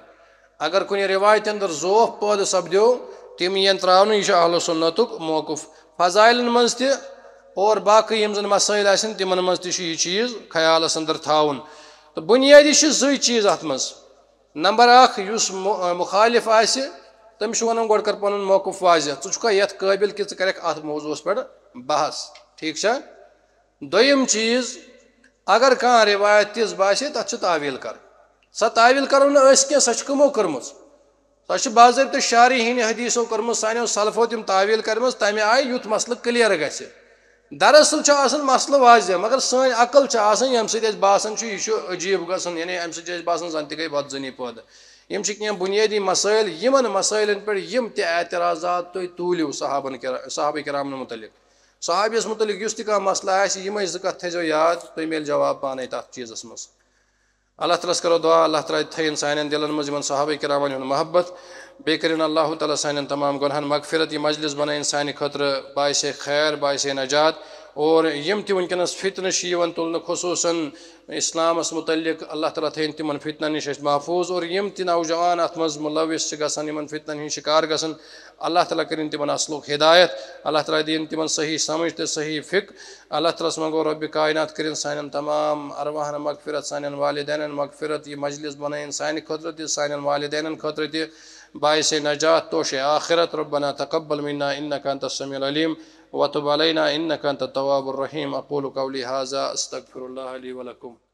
اگر کُنہِ روایتہِ اندر ضعف پٲدٕ سپدیو، تِم یِن تراونہٕ، یہِ چھُ اہل سنتُک موقف۔ فضائلن منٛز تہِ اور باقٕے یِم زن مسائل آسن، تِمن منٛز تہِ چھُ یہِ چیٖز خیالس اندر تھاوُن۔ تہٕ بنیٲدی چھِ زٕے چیٖز اتھ منٛز۔ نمبر اکھ، یُس مُ-، مخالف آسہِ، تٔمِس چھُ ونان، گۄڈٕ کر پنُن موقف واضح، ژٕ چھُکھا یتھ قٲبل کہِ ژٕ کرکھ اتھ موضوعس پٮ۪ٹھ بحث؟ ٹھیک چھا؟ دوٚیِم چیٖز، اگر کانٛہہ روایت تِژھ باسہِ، تَتھ چھِ تعویل کَرٕنۍ۔ سۄ تعویل کَرو نہٕ أسۍ کینٛہہ، سۄ چھِ کٕمو کٔرمٕژ۔ سۄ چھِ باضٲبطہٕ شارحیٖنِ حدیثو کٔرمٕژ، سانیو سلفو تِم تعویل کٔرمٕژ، تَمہِ آیہِ یُتھ مسلہٕ clear گژھِ۔ دراصل چھُ آسان مسلہٕ واضح، مگر سٲنۍ عقل چھِ آسان، ییٚمہِ سۭتۍ اَسہِ باسان چھُ، یہِ چھُ عجیٖب گژھان، یعنی اَمہِ سۭتۍ چھِ اَسہِ باسان زَن تہِ گٔے بدظنی پٲدٕ۔ یِم چھِ کینٛہہ بُنیٲدی مسٲیِل، یِمن مسٲیلن پٮ۪ٹھ یِم تہِ اعتراضات تُہۍ توٗلِو صحابن کرا-، صحابہ کرامن متعلق۔ صحابیس متعلق یُس تہِ کانٛہہ مسلہٕ آسہِ، یِمے زٕ کتھ تھٲیزیو یاد، تُہۍ میلہِ جواب پانے تتھ چیٖزس منٛز۔ اللہ تعالیٰ ہس کرو دعا، اللہ تعالیٰ تھٲیِن سانٮ۪ن دِلن منٛز یِمن صحابہ کرامن ہُنٛد محبت، بیٚیہِ کٔرِن اللہ تعالیٰ سانٮ۪ن تمام گۄنہن مغفرت، یہِ مجلس بنٲیِن سانہِ خٲطرٕ باعث خیر، باعث نجات، اور یِم تہِ وٕنکیٚنس فتنہٕ چھِ یِوان تُلنہٕ، خصوصاً اسلامس متعلق، اللہ تعالیٰ تھٲیِن تِمن فتنن نِش أسۍ محفوظ، اور یِم تہِ نوجوان اتھ منٛز ملوث چھِ گژھان، یِمن فتنن ہٕنٛدۍ شکار گژھان، اللہ تعالیٰ کٔرِن تِمن اصلُک ہدایت، اللہ تعالیٰ دِیِن تِمن صحیح سمجھ تہٕ صحیح فکر۔ اللہ تعالیٰ ہس منٛگو رۄبِ کائنات کٔرِن سانٮ۪ن تمام ارواحن مغفرت، سانٮ۪ن والدینن مغفرت، یہِ مجلس بنٲیِن سانہِ خٲطرٕ تہِ، سانٮ۪ن والدینن خٲطرٕ تہِ باعث نجات، توشِ آخرت۔ ربنا تقبل منا انك انت السميع العليم وتب علينا انك انت التواب الرحيم۔ اقول قولي هذا استغفر الله لي ولكم۔